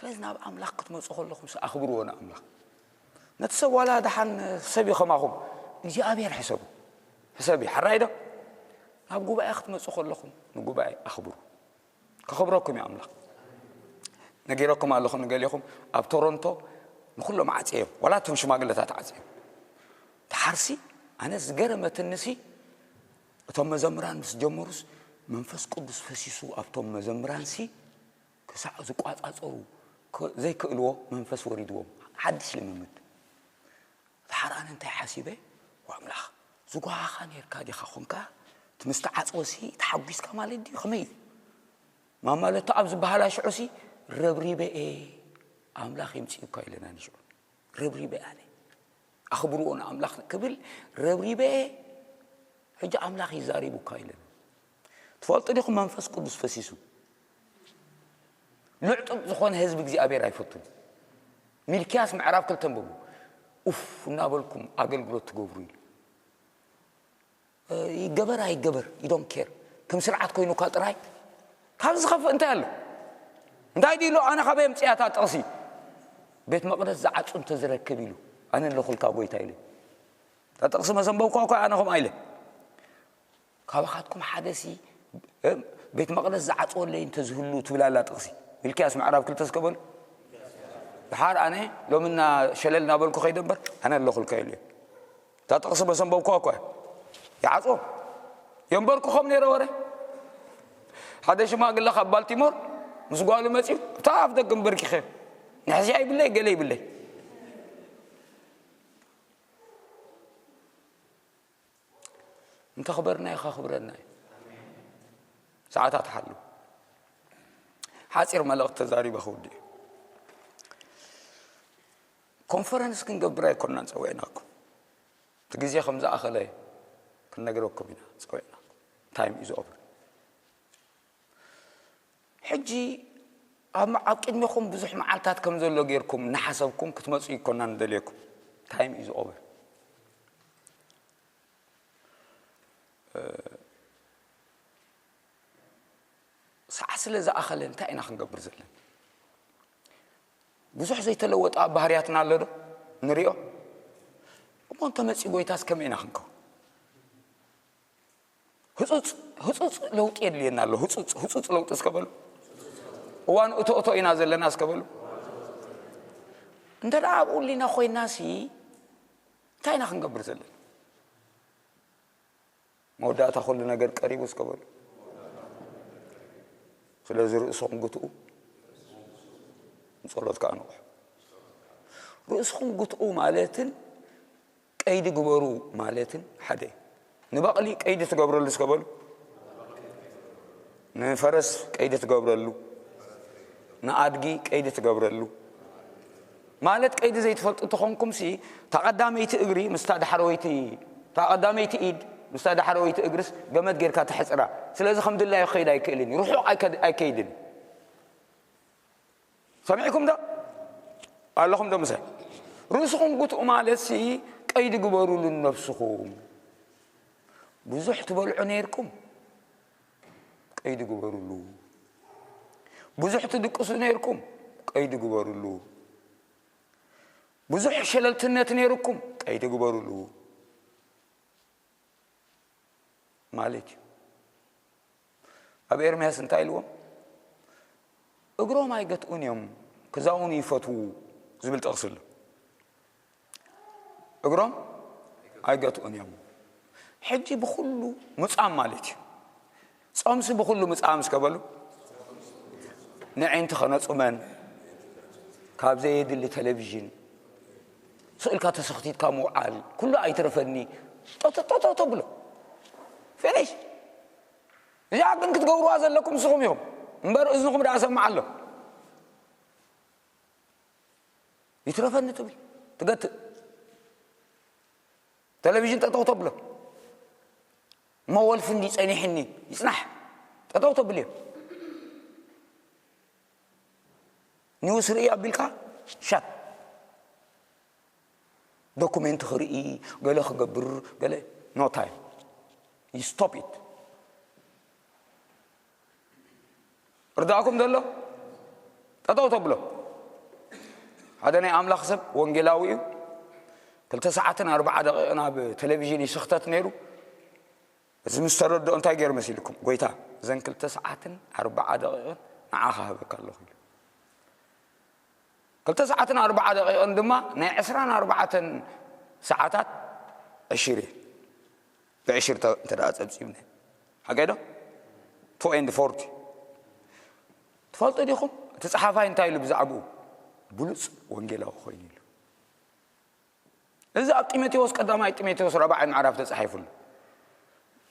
ስለዚ ናብ ኣምላኽ ክትመፁ ከለኹም ኣኽብርዎ ንኣምላኽ። ነቲ ሰብ ዋላ ደሓን ሰብ እዩ ከማኹም እግዚኣብሔር ሕሰቡ። ሕሰቢ፣ ሕራይ ዶ? ናብ ጉባኤ ክትመፁ ከለኹም ንጉባኤ ኣኽብሩ። ከኽብረኩም እዩ ኣምላኽ። ነጊረኩም ኣለኹ ንገሊኹም ኣብ ቶሮንቶ ንኩሎም ዓፅዮም፣ ዋላ እቶም ሽማግለታት ዓፅዮም። ተሓርሲ ኣነ ዝገረመትንሲ እቶም መዘምራን ምስ ጀመሩስ መንፈስ ቅዱስ ፈሲሱ ኣብቶም መዘምራንሲ ክሳዕ ዝቋጻጸሩ ዘይክእልዎ መንፈስ ወሪድዎም። ሓድሽ ልምምድ። ድሓር ኣነ እንታይ ሓሲበ? ኣምላኽ ዝጓሃኻ ነርካ ዲኻ ኾንካ እቲ ምስ ተዓጽወሲ ተሓጒስካ ማለት ድዩ? ከመይ እዩ? ማማለቶ ኣብ ዝበሃላ ሽዑሲ ረብሪበ እየ ኣምላኽ የምፅእኳ ኢለና ንሽዑ። ረብሪበ ኣነ ኣኽብርዎ ንኣምላኽ ክብል ረብሪበ እየ። ሕጂ ኣምላኽ ይዛሪቡካ ኢለን። ትፈልጡ ዲኹም መንፈስ ቅዱስ ፈሲሱ ልዕጡጥ ዝኾነ ህዝቢ እግዚኣብሔር ኣይፈቱን። ሚልኪያስ ምዕራፍ ክልተ ንበቡ። ኡፍ እናበልኩም ኣገልግሎት ትገብሩ ኢሉ። ይገበር ኣይገበር ይዶን ኬር ከም ስርዓት ኮይኑካ ጥራይ። ካብ ዝኸፍእ እንታይ ኣሎ? እንታይ ድዩ ኣሎ? ኣነ ካበይ ኣምፅያታ ጥቕሲ? ቤት መቕደስ ዝዓፁ እንተዝረክብ ኢሉ ኣነ ኣለኹልካ ጎይታ ኢለ። እታ ጥቕሲ መሰንበብኳ እኳ ኣነ ከምኣ ኢለ። ካባኻትኩም ሓደሲ ቤት መቕደስ ዝዓፅወለይ እንተዝህሉ ትብል ኣላ ጥቕሲ። ሚልክያስ ምዕራፍ ክልተ እስከ በሉ። ድሓር ኣነ ሎምና ሸለል እናበልኩ ከይደ እምበር ኣነ ኣለኹልካ ኢሉ። እታ ጥቕሲ መሰንበብኳ እኳ ይዓፅዎ የንበርኩ ከም ነይረ ወረ። ሓደ ሽማግለ ካብ ባልቲሞር ምስ ጓሉ መፅዩ እታ ኣፍ ደገ እምበርኪኸ ንሕዚ ኣይብለይ ገለ ይብለይ። እንተኽበርናዮ ከኽብረና እዩ። ሰዓታት ሓሉ ሓፂር መልእኽቲ ተዛሪበ ክውድእ። ኮንፈረንስ ክንገብር ኣይኮንናን ፀዊዕናኩም። እቲ ግዜ ከም ዝኣኸለ ክንነግረኩም ኢና ፀዊዕናኩም። ታይም ኢዝ ኦቨር። ሕጂ ኣብ ኣብ ቅድሚኹም ብዙሕ መዓልታት ከም ዘሎ ጌርኩም እናሓሰብኩም ክትመፁ ይኮና ንደልየኩም። ታይም ኢዝ ኦቨር። ሰዓት ስለ ዝኣኸለ እንታይ ኢና ክንገብር ዘለና? ብዙሕ ዘይተለወጠ ኣብ ባህርያትና ኣሎ ዶ ንሪኦ? እሞ እንተ መፂ ጎይታስ ከመይ ኢና ክንከውን? ህፁፅ ህፁፅ ለውጢ የድልየና ኣሎ። ህፁፅ ህፁፅ ለውጢ እስከ በሉ። እዋን እቶ እቶ ኢና ዘለና እስከ በሉ። እንተ ደኣ ኣብኡ ሊና ኮይናሲ እንታይ ኢና ክንገብር ዘለና? መወዳእታ ኩሉ ነገር ቀሪቡ እስከ በሉ። ስለዚ ርእስኹም ግትኡ፣ ንጸሎት ከኣ ንቑሑ። ርእስኹም ግትኡ ማለትን ቀይዲ ግበሩ ማለትን ሓደ እዩ። ንበቕሊ ቀይዲ ትገብረሉ እስከ በሉ። ንፈረስ ቀይዲ ትገብረሉ፣ ንኣድጊ ቀይዲ ትገብረሉ። ማለት ቀይዲ ዘይትፈልጡ እንተኾንኩምሲ፣ እታ ቀዳመይቲ እግሪ ምስታ ዳሕረወይቲ፣ እታ ቀዳመይቲ ኢድ ምስታ ዳሕረወይቲ እግርስ ገመድ ጌርካ ተሕጽራ። ስለዚ ከም ድላዩ ክኸይድ ኣይክእልን እዩ። ርሑቕ ኣይከድ-፣ ኣይከይድን። ሰሚዕኩም ዶ ኣለኹም ዶ ምሳይ? ርእስኹም ግትኡ ማለትሲ ቀይዲ ግበሩሉ ነብስኹም። ብዙሕ ትበልዑ ነይርኩም፣ ቀይዲ ግበሩሉ። ብዙሕ ትድቅሱ ነይርኩም፣ ቀይዲ ግበሩሉ። ብዙሕ ሸለልትነት ነይርኩም፣ ቀይዲ ግበሩሉ ማለት እዩ። ኣብ ኤርምያስ እንታይ ኢልዎም? "እግሮም ኣይገትኡን እዮም፣ ክዛውኑ ይፈትዉ" ዝብል ጥቕሲ ኣሎ። እግሮም ኣይገትኡን እዮም። ሕጂ ብኹሉ ምጻም ማለት እዩ። ጾምሲ ብኹሉ ምጻም እስከ በሉ። ንዒንቲ ከነጹመን፣ ካብ ዘየድሊ ቴሌቪዥን ስእልካ ተሰኽቲትካ ምውዓል፣ ኩሉ ኣይትረፈኒ። ጠጠ-፣ ጠጠው ተብሎ። ፊኒሽ። እዚኣ ግን ክትገብርዋ ዘለኩም ንስኹም ኢኹም። እምበር እዝንኹም ደኣ ሰማዕ ኣሎ። ይትረፈኒ ትብል፣ ትገትእ። ቴሌቪዥን ጠጠው ተብሎ። እሞ ወልፊ እንዲ ጸኒሕኒ፣ ይጽናሕ። ጠጠው ተብል እዮም። ኒውስ ርኢ ኣቢልካ፣ ሻት። ዶኩሜንት ክርኢ፣ ገለ ክገብር፣ ገለ፣ ኖ ታይም። You stop it። ርዳእኩም ዘሎ? ጠጠው ተብሎ። ሓደ ናይ ኣምላኽ ሰብ ወንጌላዊ እዩ። ክልተ ሰዓትን ኣርባዓ ደቂቕን ኣብ ቴሌቪዥን ይስኽተት ነይሩ። እዚ ምስ ተረድኦ እንታይ ገይሩ መሲልኩም? ጎይታ፣ እዘን ክልተ ሰዓትን ኣርባዓ ደቂቕን ንዓኻ ሃበካ ኣለኹ ኢሉ። ክልተ ሰዓትን ኣርባዓ ደቂቕን ድማ ናይ ዕስራን ኣርባዕተን ሰዓታት ዕሽር እየ። ብዕሽር ተ-፣ እንተ ደኣ ጸብጺብና። ሓቀይ ዶ? ቱ ኤንድ ፎርቲ። ትፈልጡ ዲኹም? እቲ ጸሓፋይ እንታይ ኢሉ ብዛዕባኡ? ብሉጽ ወንጌላዊ ኮይኑ ኢሉ። እዚ ኣብ ጢሞቴዎስ፣ ቀዳማይ ጢሞቴዎስ ራብዓይ ምዕራፍ ተጻሒፉሉ።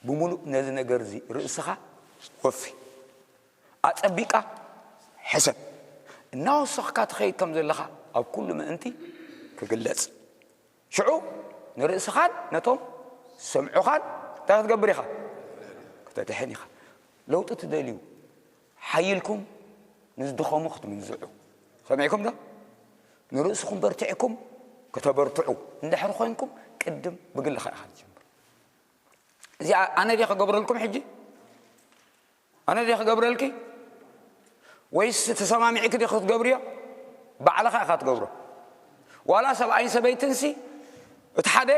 ብምሉእ ነዚ ነገር እዚ ርእስኻ ወፊ፣ ኣጸቢቃ ሕሰብ። እናወሰኽካ ትኸይድ ከም ዘለኻ ኣብ ኩሉ ምእንቲ ክግለጽ። ሽዑ ንርእስኻን ነቶም ዝሰምዑኻን እንታይ ክትገብር ኢኻ? ክተድሕን ኢኻ። ለውጢ ትደልዩ፣ ሓይልኩም ንዝድኸሙ ክትምንዝዑ። ሰሚዕኩም ዶ? ንርእስኹም በርቲዕኩም ከተበርትዑ እንድሕር ኮይንኩም፣ ቅድም ብግልኻ ኢኻ ትጀምር። እዚኣ ኣነ ድየ ክገብረልኩም ሕጂ? ኣነ ድየ ክገብረልኪ? ወይስ ተሰማሚዕኪ ዲኺ ክትገብርዮ? ባዕልኻ ኢኻ ትገብሮ። ዋላ ሰብኣይን ሰበይትንሲ፣ እቲ ሓደ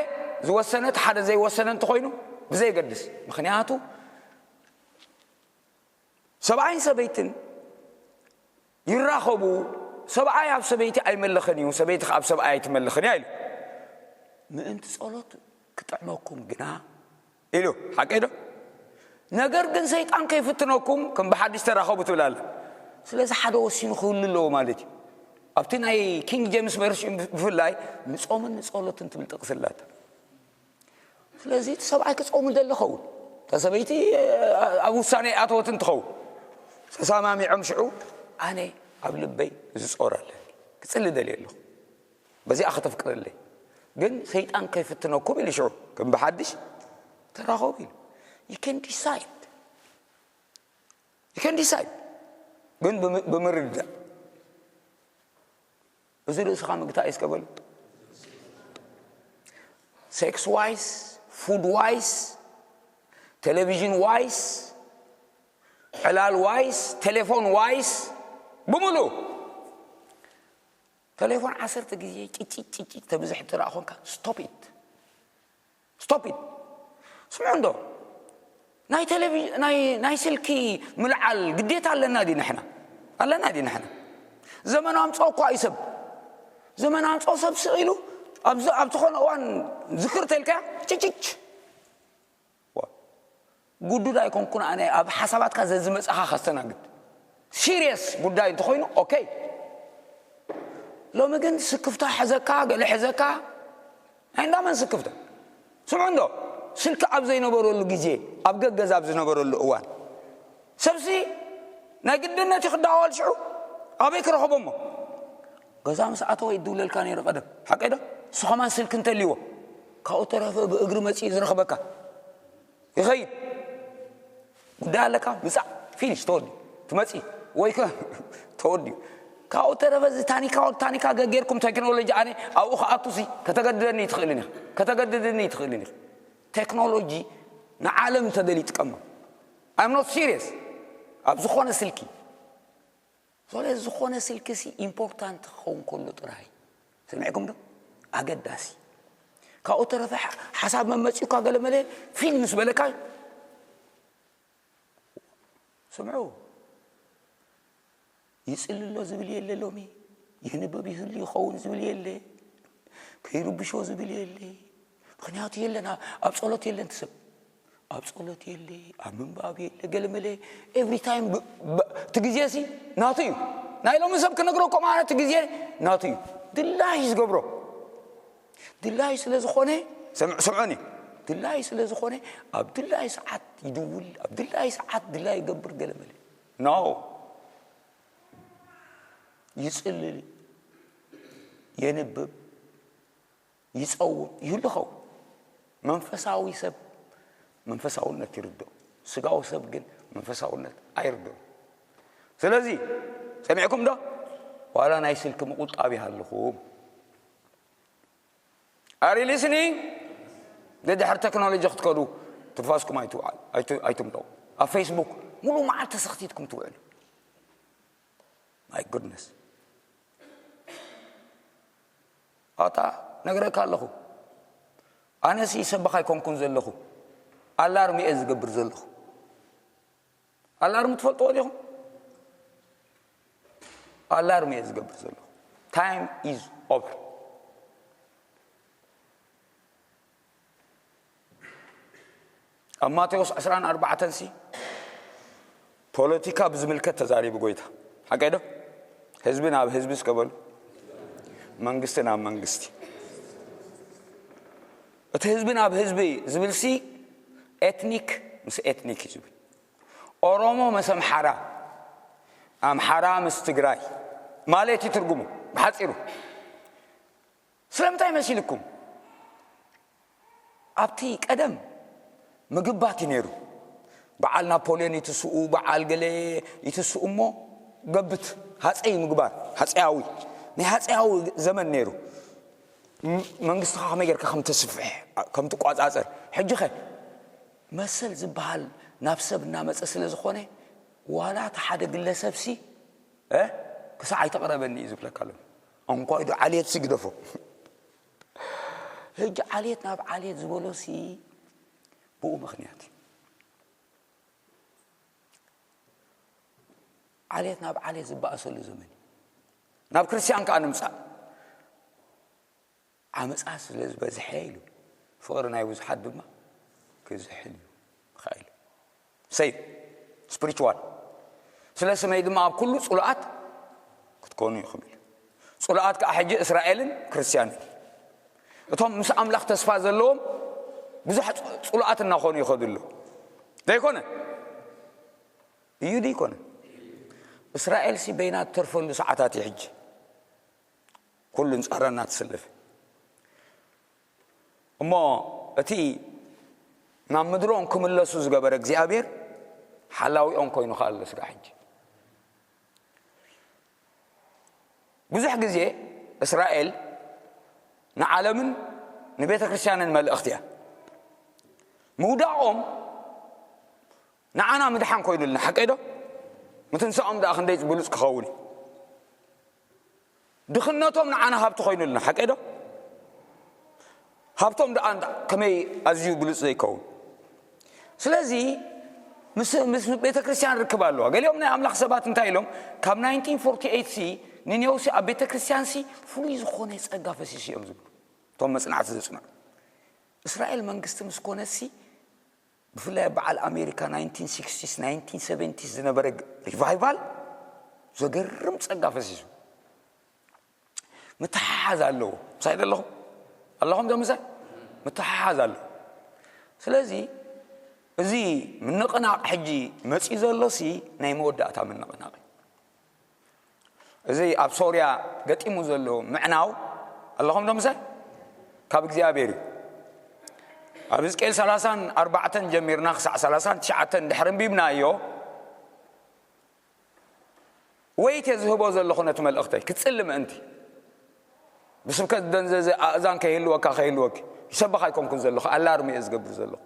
ዝወሰነ፣ እቲ ሓደ ዘይወሰነ እንተኾይኑ፣ ብዘየገድስ። ምኽንያቱ፣ ሰብኣይን ሰበይትን ይራኸቡ፣ ሰብኣይ ኣብ ሰበይቲ ኣይመለኽን እዩ፣ ሰበይቲ ኣብ ሰብኣይ ኣይትመለኽን እያ ኢሉ። ምእንቲ ጸሎት ክጥዕመኩም ግና ኢሉ። ሓቀይ ዶ? ነገር ግን ሰይጣን ከይፍትነኩም ከም ብሓድሽ ተራኸቡ ትብል ኣላ። ስለዚ ሓደ ወሲኑ ክህሉ ኣለዎ ማለት እዩ። ኣብቲ ናይ ኪንግ ጄምስ ቨርሽን ብፍላይ ንጾምን ንጸሎትን ትብል ጥቕሲ ኣላታ። ስለዚ እቲ ሰብኣይ ክጸውም ደሊ ኸውን፣ እታ ሰበይቲ ኣብ ውሳኔ ኣተወት እንትኸውን፣ ተሰማሚዖም ሽዑ ኣነ ኣብ ልበይ እዚ ጾር ኣለኒ፣ ክጽሊ ደልየ ኣለኹ፣ በዚኣ ከተፍቅደለይ፣ ግን ሰይጣን ከይፍትነኩም ኢሉ ሽዑ ከም ብሓድሽ ተራኸቡ ኢሉ። You can decide. You can decide. ግን ብምርዳእ እዚ ርእስኻ ምግታእ እዩ እስከ በሉ። Sex wise, food wise, television wise, ዕላል wise, ቴሌፎን wise፣ ብምሉ ቴሌፎን ዓሰርተ ግዜ ጭጭጭጭጭ ተብዝሕ ትረኣ ኮንካ stop it. Stop it. ስምዑ እንዶ፣ ናይ ቴሌቪ-፣ ናይ፣ ናይ ስልኪ ምልዓል ግዴታ ኣለና ድዩ ንሕና? ኣለና ድዩ ንሕና? ዘመን ኣምፅኦ እኳ እዩ ሰብ። ዘመን ኣምፅኦ ሰብ ስቕ ኢሉ ኣብ ዝ-፣ ኣብ ዝኾነ እዋን ዝክር ተልካ ጭጭጭ። ዋ። ጉዱድ ኣይኮንኩን ኣነ ኣብ ሓሳባትካ ዘዝመፅኻ ከስተናግድ። ሲሪየስ ጉዳይ እንተኾይኑ ኦኬ። ሎሚ ግን ስክፍታ ሕዘካ፣ ገለ ሕዘካ። ናይ እንዳመን ስክፍታ? ስምዑ እንዶ፣ ስልኪ ኣብ ዘይነበረሉ ግዜ፣ ኣብ ገገዛ ኣብ ዝነበረሉ እዋን፣ ሰብሲ ናይ ግድነት እዩ ክዳዋል። ሽዑ ኣበይ ክረኸቦ እሞ? ገዛ ምስ ኣተወ ይድውለልካ ነይሩ ቀደም። ሓቀይ ዶ? እሱ ኸማን ስልኪ እንተልይዎ፣ ካብኡ ተረፈ ብእግሪ መጺኡ ዝረኽበካ። ይኸይድ። ጉዳይ ኣለካ፣ ምጻእ፣ ፊኒሽ፣ ተወዲ። ትመጺ፣ ወይ ከ ተወዲ። ካብኡ ተረፈ እዚ ታኒካ፣ ታኒካ ገጌርኩም ቴክኖሎጂ ኣነ ኣብኡ ክኣቱ ሲ ከተገድደኒ ይትኽእልን ኢኻ። ከተገድድኒ ይትኽእልን ኢኻ። ቴክኖሎጂ ንዓለም እንተደሊ ይጥቀማ። I'm not serious። ኣብ ዝኾነ ስልኪ። ስለዚ ዝኾነ ስልኪ ሲ ኢምፖርታንት ክኸውን ከሎ ጥራይ። ሰሚዕኩም ዶ? ኣገዳሲ። ካብኡ ተረፈ ሓ-፣ ሓሳብ መመጺኡ እኳ ገለ መለ ፊልም ምስ በለካ፣ ስምዑ። ይጽሊ ኣሎ ዝብል የለ ሎሚ። ይንበብ ይህሉ ይኸውን ዝብል የለ። ከይርብሾ ዝብል የለ። ምኽንያቱ የለን፣ ኣ-፣ ኣብ ጸሎት የለን እቲ ሰብ። ኣብ ጸሎት የለ፣ ኣብ ምንባብ የለ፣ ገለ መለ ኤቭሪ ታይም ብ-፣ ብ-፣ እቲ ግዜ ሲ ናቱ እዩ። ናይ ሎሚ ሰብ ክነግረኩም ኣነ እቲ ግዜ ናቱ እዩ። ድላይ ዝገብሮ። ድላይ ስለ ዝኾነ፣ ስምዑ-፣ ስምዑኒ። ድላይ ስለ ዝኾነ፣ ኣብ ድላይ ሰዓት ይድውል፣ ኣብ ድላይ ሰዓት ድላይ ይገብር ገለ መለ። ኖ። ይጽልል፣ የንብብ፣ ይጸውም፣ ይህሉ ኸውን። መንፈሳዊ ሰብ መንፈሳውነት ይርድኦ። ስጋዊ ሰብ ግን መንፈሳውነት ኣይርድኦ። ስለዚ፣ ሰሚዕኩም ዶ? ዋላ ናይ ስልኪ ምቁጣብ ይሃልኹም። Are you listening? ደድሕር ቴክኖሎጂ ክትከዱ ትንፋስኩም ኣይትውዓል-፣ ኣይት-፣ ኣይትምጠው። ኣብ ፌስቡክ ሙሉ መዓልቲ ተሰኽቲትኩም ትውዕሉ። My goodness። ኣታ ነግረካ ኣለኹ። ኣነሲ ሰበኻ ኣይኮንኩን ዘለኹ፣ ኣላርም እየ ዝገብር ዘለኹ። ኣላርም ትፈልጥዎ ዲኹም? ኣላርም እየ ዝገብር ዘለኹ። Time is over። ኣብ ማቴዎስ ዕስራን ኣርባዕተን ሲ ፖለቲካ ብዝምልከት ተዛሪቡ ጎይታ። ሓቀይ ዶ? ህዝቢ ናብ ህዝቢ እስከ በሉ፣ መንግስቲ ናብ መንግስቲ። እቲ ህዝቢ ናብ ህዝቢ ዝብል ሲ ኤትኒክ ምስ ኤትኒክ እዩ ዝብል። ኦሮሞ ምስ ኣምሓራ፣ ኣምሓራ ምስ ትግራይ ማለት እዩ ትርጉሙ ብሓፂሩ። ስለምንታይ መሲልኩም? ኣብቲ ቀደም ምግባት እዩ ነይሩ። በዓል ናፖልዮን ይትስኡ፣ በዓል ገለ ይትስኡ እሞ ገብት ሃፀይ ምግባር፣ ሃፀያዊ፣ ናይ ሃፀያዊ ዘመን ነይሩ። ም-፣ መንግስትኻ ከመይ ጌርካ ከም ተስፍሕ፣ ከም ትቋጻጸር። ሕጂ ኸ መሰል ዝበሃል ናብ ሰብ እናመጸ ስለ ዝኾነ፣ ዋላ እቲ ሓደ ግለሰብ ሲ፣ እ፣ ክሳዕ ኣይተቕረበኒ እዩ ዝብለካ ኣሎ። እንኳይ ዶ ዓልየት ሲ ግደፎ። ሕጂ ዓልየት ናብ ዓልየት ዝበሎ ሲ ብኡ ምኽንያት እዩ። ዓሌት ናብ ዓሌት ዝበኣሰሉ ዘመን እዩ። ናብ ክርስቲያን ከኣ ንምጻእ ዓመጻ ስለ ዝበዝሐ ኢሉ፣ ፍቕሪ ናይ ብዙሓት ድማ ክዝሕል እዩ። ሚኻኤል ሰይ ስፒሪቹዋል ስለ ስመይ ድማ ኣብ ኩሉ ጽሉኣት ክትኮኑ ኢኹም ኢሉ። ጽሉኣት ከኣ ሕጂ እስራኤልን ክርስትያንን፣ እቶም ምስ ኣምላኽ ተስፋ ዘለዎም ብዙሕ ጽ-፣ ጽሉኣት እናኾኑ ይኸዱ ኣለዉ። ዘይኮነ እዩ ድይኮነ? እስራኤል ሲ በይና ትተርፈሉ ሰዓታት እዩ ሕጂ። ኩሉ ንጻራ እናተሰለፈ። እሞ እቲ ናብ ምድሮም ክምለሱ ዝገበረ እግዚኣብሔር ሓላዊኦም ኮይኑ ከኣ ኣሎ ስጋ ሕጂ። ብዙሕ ግዜ እስራኤል ንዓለምን ንቤተ ክርስቲያንን መልእኽቲ እያ። ምውዳቖም ንዓና ምድሓን ኮይኑልና፣ ሓቀይ ዶ? ምትንሳኦም ደኣ ክንደይ ብሉጽ ክኸውን እዩ። ድኽነቶም ንዓና ሃብቲ ኮይኑልና፣ ሓቀይ ዶ? ሃብቶም ደኣ እንዳ-፣ ከመይ ኣዝዩ ብሉጽ ዘይከውን። ስለዚ ምስ፣ ምስ ቤተ ክርስቲያን ርክብ ኣለዋ። ገሊኦም ናይ ኣምላኽ ሰባት እንታይ ኢሎም፣ ካብ ናይንቲን ፎርቲ ኤይት ሲ ንኔውሲ ኣብ ቤተ ክርስቲያን ሲ ፍሉይ ዝኾነ ጸጋ ፈሲሱ እዮም ዝብሉ። እቶም መጽናዕቲ ዘጽንዑ። እስራኤል መንግስቲ ምስ ኮነሲ፣ ብፍላይ ኣብ በዓል ኣሜሪካ ናይንቲን ሲክስቲስ፣ ናይንቲን ሰቨንቲስ ዝነበረ ግ-፣ ሪቫይቫል ዘገርም ጸጋ ፈሲሱ። ምትሓሓዝ ኣለዎ። ምሳይ ዶ ኣለኹም? ኣለኹም ዶ ምሳይ? ምትሓሓዝ ኣለዎ። ስለዚ እዚ ምንቕናቕ ሕጂ መጺኡ ዘሎ ሲ ናይ መወዳእታ ምንቕናቕ እዩ። እዚ ኣብ ሶርያ ገጢሙ ዘሎ ምዕናው ኣለኹም ዶ ምሳይ? ካብ እግዚኣብሔር እዩ። ኣብ ሕዝቅኤል ሰላሳን ኣርባዕተን ጀሚርና ክሳዕ ሰላሳን ትሽዓተን ድሕሪ ኣንቢብናዮ፣ ወይት እየ ዝህቦ ዘለኹ ነቲ መልእኽተይ ክትጽሊ ምእንቲ። ብስብከት ደንዘዘ ኣእዛን ከይህልወካ ከይህልወኪ ይሰብኽ ኣይኮንኩን ዘለኹ፣ ኣላርም እየ ዝገብር ዘለኹ።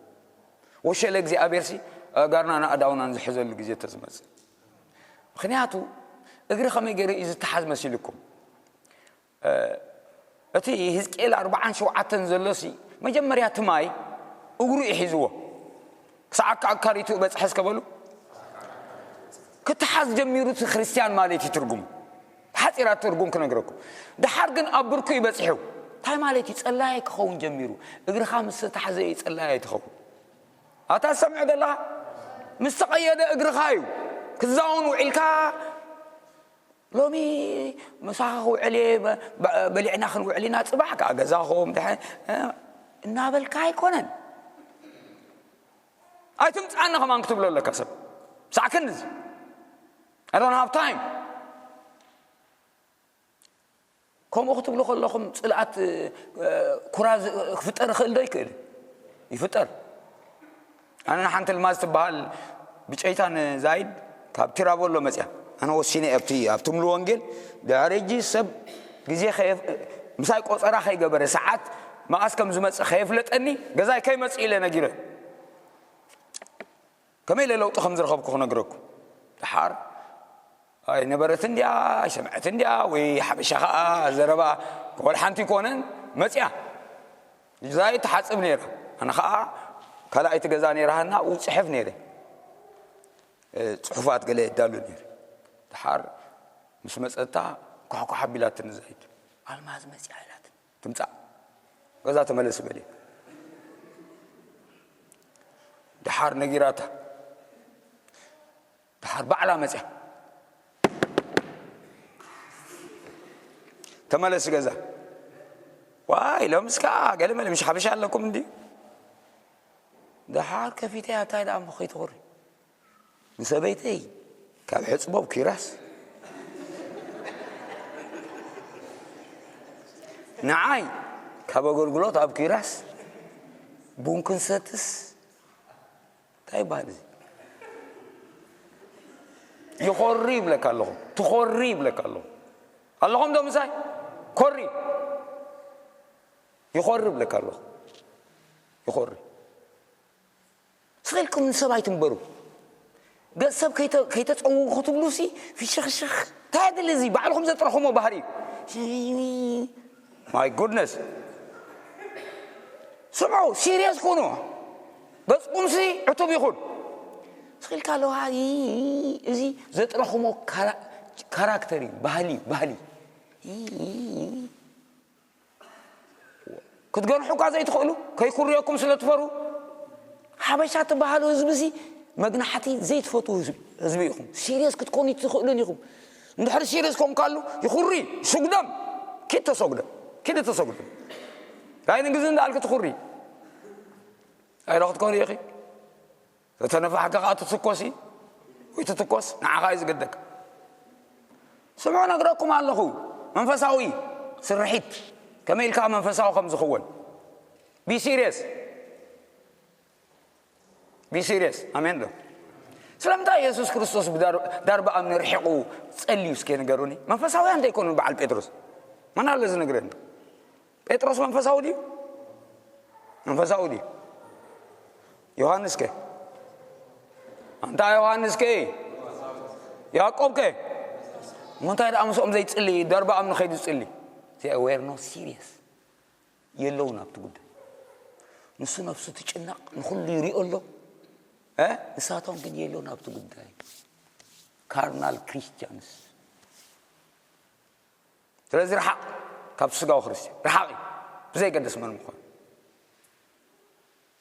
ወሸለ እግዚኣብሔር ሲ ኣእጋርናን ኣእዳውናን ዝሕዘሉ ግዜ ተዝመጽእ። ምኽንያቱ እግሪ ከመይ ገይሩ እዩ ዝተሓዝ መሲልኩም? እ፣ እቲ ህዝቅኤል ኣርባዓን ሸውዓተን ዘሎ ሲ መጀመርያ እቲ ማይ እግሩ እዩ ሒዝዎ። ክሳዕ ኣካ-፣ ኣካሪቱ በጽሐ እስከ በሉ። ክትሓዝ ጀሚሩ እቲ ክርስትያን ማለት እዩ ትርጉሙ። ሓጺራት ትርጉም ክነግረኩም። ደሓር ግን ኣብ ብርኩ እዩ በጺሑ። እንታይ ማለት እዩ? ጸላያይ ክኸውን ጀሚሩ። እግርኻ ምስ ተታሕዘ እዩ ጸላያይ ትኸውን። ኣታ ትሰምዖ ዘለኻ? ምስ ተቐየደ እግርኻ እዩ። ክዛውን ውዒልካ ሎሚ ምሳኻ ክውዕል እየ፣ በ-፣ በ-፣ በሊዕና ክንውዕል ኢና፣ ጽባሕ ከኣ ገዛኹም፣ ድሐ-፣ እ፣ እናበልካ ኣይኮነን። ኣይትምጽኣኒ ከማን ክትብሎ ኣለካ ሰብ። ሳዕ ክንድዚ። I don't have time። ከምኡ ክትብሉ ከለኹም ጽልኣት፣ እ፣ ኩራዝ ክፍጠር ይኽእል ዶ? ይክእል። ይፍጠር። ኣነ ንሓንቲ ልማዝ ትበሃል ብጨይታ ንዛይድ ካብ ቲራቮሎ መጽያ። ኣነ ወሲነ ኣብቲ፣ ኣብቲ ምሉ ወንጌል ድሕሪ ሕጂ ሰብ ግዜ ከየ-፣ ምሳይ ቆጸራ ከይገበረ ሰዓት መኣስ ከም ዝመጽእ ከየፍለጠኒ ገዛይ ከይመጽእ ኢለ ነጊረ። ከመይ ኢለ ለውጢ ከም ዝረኸብኩ ክነግረኩም። ደሓር ኣይነበረትን ድያ ኣይሰምዐትን ድያ ወይ ሓበሻ ኸዓ ዘረባ ወላ ሓንቲ ይኮነን መፅያ። እዛ ትሓፅብ ነይራ። ኣነ ኸዓ ካልኣይቲ ገዛ ነይራ ሃና፣ ኣብኡ ፅሕፍ ነይረ። እ፣ ፅሑፋት ገለ የዳሉ ነይረ። ድሓር ምስ መፀታ ኳሕኳሕ ኣቢላትኒ ዛይት። ኣልማዝ መፅያ ኢላትኒ። ትምፃእ። ገዛ ተመለስ በል። ድሓር ነጊራታ። ድሓር ባዕላ መፅያ። ተመለስ ገዛ። ዋይ፣ ሎምስ ከኣ ገለ መለ ምሽ ሓበሻ ኣለኩም እንዲ። ድሓር ከፊተያ፣ እንታይ ደኣ እሞ ከይትኹሪ። ንሰበይተይ ካብ ሕጽቦ ኣብ ኪራስ፣ ንዓይ ካብ ኣገልግሎት ኣብ ኪራስ፣ ቡን ክንሰትስ፣ እንታይ ይበሃል እዚ? ይኾሪ ይብለካ ኣለኹ። ትኾሪ ይብለካ ኣለኹ። ኣለኹም ዶ ምሳይ? ኮሪ። ይኾሪ ይብለካ ኣለኹ። ይኾሪ። ስቕ ኢልኩም ንሰብ ኣይትንበሩ። ገጽ ሰብ ከይተ-፣ ከይተጸውዉ ክትብሉሲ ፍሽኽሽኽ። እንታይ ኣድሊ እዚ? ባዕልኹም ዘጥረኹሞ ባህሪ እዩ። My goodness። ስምዑ፣ ሲሪየስ ኩኑ። ገጽኩምሲ ዕቱብ ይኹን። ስቕ ኢልካ ኣለዋ፣ እዚ ዘጥረኹሞ ካራ-፣ ካራክተር እዩ፣ ባህሊ እዩ፣ ባህሊ። ክትገንሑ እኳ ዘይትኽእሉ፣ ከይኩርየኩም ስለ ትፈሩ። ሓበሻ ትበሃሉ ህዝቢ እዚ መግናሕቲ ዘይትፈትዉ ህዝቢ፣ ህዝቢ ኢኹም። ሲሪየስ ክትኮኑ ኣይትኽእሉን ኢኹም። እንድሕር ሲሪየስ ኮንካሉ፣ ይኹሪ፣ ሱግደም፣ ኪድ ተሰጉደም፣ ኪድ ተሰጉደም። ዳይ ንግዚ እንዳልክ ትኹሪ። ኣይዶ ክትኮኑ ኢኺ። ተተነፋሕካ ኸዓ ትትኮሲ ወይ ትትኮስ፣ ንዓኻ እዩ ዝገደካ። ስምዑ፣ ነግረኩም ኣለኹ፣ መንፈሳዊ ስርሒት ከመይ ኢልካ መንፈሳዊ ከም ዝኽወን። Be serious። Be serious። ኣሜን ዶ? ስለምንታይ የሱስ ክርስቶስ ብዳር-፣ ዳርባ እምኒ ርሒቑ ጸልዩ? እስከ ንገሩኒ። መንፈሳውያን እንታይ ይኮኑ? በዓል ጴጥሮስ መን ኣሎ ዝነግረኒ? ጴጥሮስ መንፈሳዊ ድዩ? መንፈሳዊ ድዩ? ዮሃንስ ከ? ኣንታ ዮሃንስ ከ? ያዕቆብ ከ? እሞ እንታይ ደኣ ምስኦም ዘይጽሊ? ደርባ እምኒ ከይዱ ዝጽሊ? They were not serious። የለውን ኣብቲ ጉዳይ። ንሱ ነፍሱ ትጭነቕ፣ ንኹሉ ይሪኦ ኣሎ። እ? ንሳቶም ግን የለውን ኣብቲ ጉዳይ። ካርናል ክሪስቲያንስ። ስለዚ ርሓቕ ካብ ስጋዊ ክርስትያን፣ ርሓቕ እዩ፣ ብዘይገድስ መን ምዃኑ።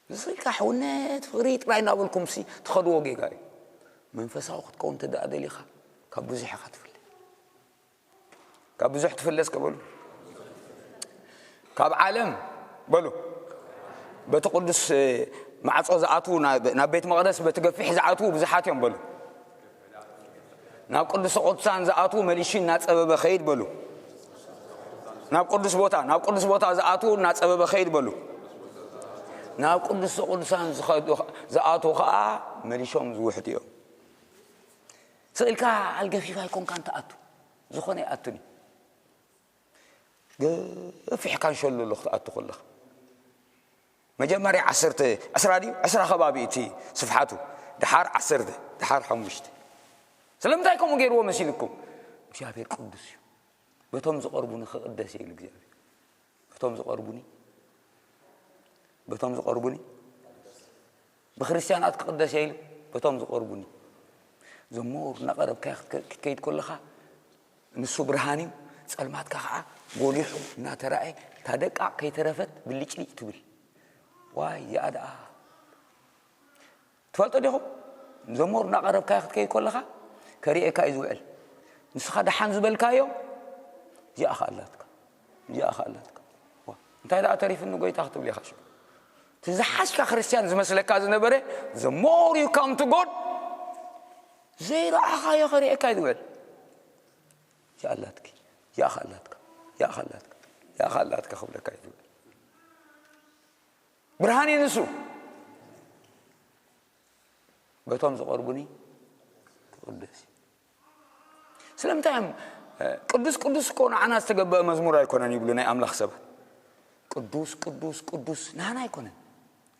እዚ ኢልካ ሕውነት፣ ፍቕሪ ጥራይ እናበልኩምሲ ትኸድዎ ጌጋ እዩ። መንፈሳዊ ክትከውን እንተ ደኣ ደሊኻ፣ ካብ ብዙሕ ኢኻ ትፍለ። ካብ ብዙሕ ትፍለ እስከ በሉ። ካብ ዓለም በሉ። በቲ ቅዱስ ማዕጾ ዝኣትዉ፣ ናብ፣ ናብ ቤት መቕደስ በቲ ገፊሕ ዝኣትዉ ብዙሓት እዮም በሉ። ናብ ቅዱስ ቅዱሳን ዝኣትዉ መሊሹ እናጸበበ ኸይድ በሉ። ናብ ቅዱስ ቦታ፣ ናብ ቅዱስ ቦታ ዝኣትዉ እናጸበበ ኸይድ በሉ። ናብ ቅዱስ ቅዱሳን ዝኸዱ፣ ዝኣትዉ ኸኣ መሊሾም ዝውሕዱ እዮም። ስቕ ኢልካ ኣልገፊፍ ኣይኮንካን ትኣቱ። ዝኾነ ይኣቱን እዩ። ገፊሕ ካንሸሎ ኣሎ ክትኣቱ ከለኻ። መጀመርያ ዓሰርተ፣ ዕስራ ድዩ? ዕስራ ከባቢ እቲ ስፍሓቱ። ድሓር ዓሰርተ፣ ድሓር ሓሙሽተ። ስለምንታይ ከምኡ ገይርዎ መሲልኩም? እግዚኣብሔር ቅዱስ እዩ። በቶም ዝቐርቡኒ ክቕደስ እየ ኢሉ እግዚኣብሔር። በቶም ዝቐርቡኒ፣ በቶም ዝቐርቡኒ፣ ብክርስትያናት ክቕደስ እየ ኢሉ፣ በቶም ዝቐርቡኒ። ዘሞር እናቐረብካዮ ክትከ-፣ ክትከይድ ከለኻ፣ ንሱ ብርሃን እዩ፣ ጸልማትካ ኸዓ ጎሊሑ እናተራእየ፣ እታ ደቃቕ ከይተረፈት ብልጭልጭ ትብል። ዋይ፣ እዚኣ ደኣ ትፈልጦ ዲኹም? ዘሞር እናቐረብካዮ ክትከይድ ከለኻ፣ ከርእየካ እዩ ዝውዕል። ንስኻ ደሓን ዝበልካዮ፣ እዚኣ ኸኣ ኣላትካ። እዚኣ ኸኣ ኣላትካ። ዋ፣ እንታይ ደኣ ተሪፍኒ ጎይታ ክትብል ኢኻ ሽዑ። እቲ ዝሓሽካ ክርስትያን ዝመስለካ ዝነበረ፣ the more you come to God፣ ዘይረኣኻዮ ከርእየካ እዩ ዝውዕል። እዚኣ ኣላትኪ፣ እዚኣ ኸኣ ኣላትካ፣ እዚኣ ኸኣ ኣላትካ፣ እዚኣ ኸኣ ኣላትካ ክብለካ እዩ ዝውዕል። ብርሃን እዩ ንሱ። በቶም ዝቐርቡኒ ክቕደስ እዩ። ስለምንታይ እዮም፣ እ፣ ቅዱስ ቅዱስ እኮ ንዓና ዝተገበአ መዝሙር ኣይኮነን ይብሉ ናይ ኣምላኽ ሰባት። ቅዱስ ቅዱስ ቅዱስ ንዓና ኣይኮነን፣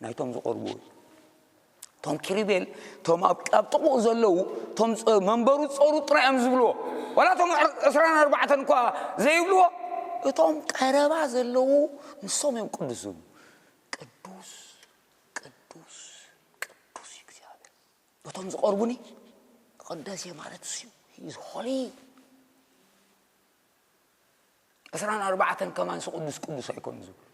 ናይቶም ዝቐርቡ እዩ። እቶም ኪሩቤል፣ እቶም ኣብ ኣብ ጥቕኡ ዘለዉ፣ እቶም መንበሩ ዝጸሩ ጥራይ እዮም ዝብልዎ። ዋላ እቶም ዕስራን ኣርባዕተን እኳ ዘይብልዎ፣ እቶም ቀረባ ዘለዉ ንሶም እዮም ቅዱስ ዝብሉ። ቅዱስ፣ ቅዱስ፣ ቅዱስ እዩ እግዚኣብሔር። እቶም ዝቐርቡኒ፣ ቅደሴ ማለት እሱ እዩ። He is holy. ዕስራን ኣርባዕተን ከማን ስ ቅዱስ ቅዱስ ኣይኮን ዝብሉ።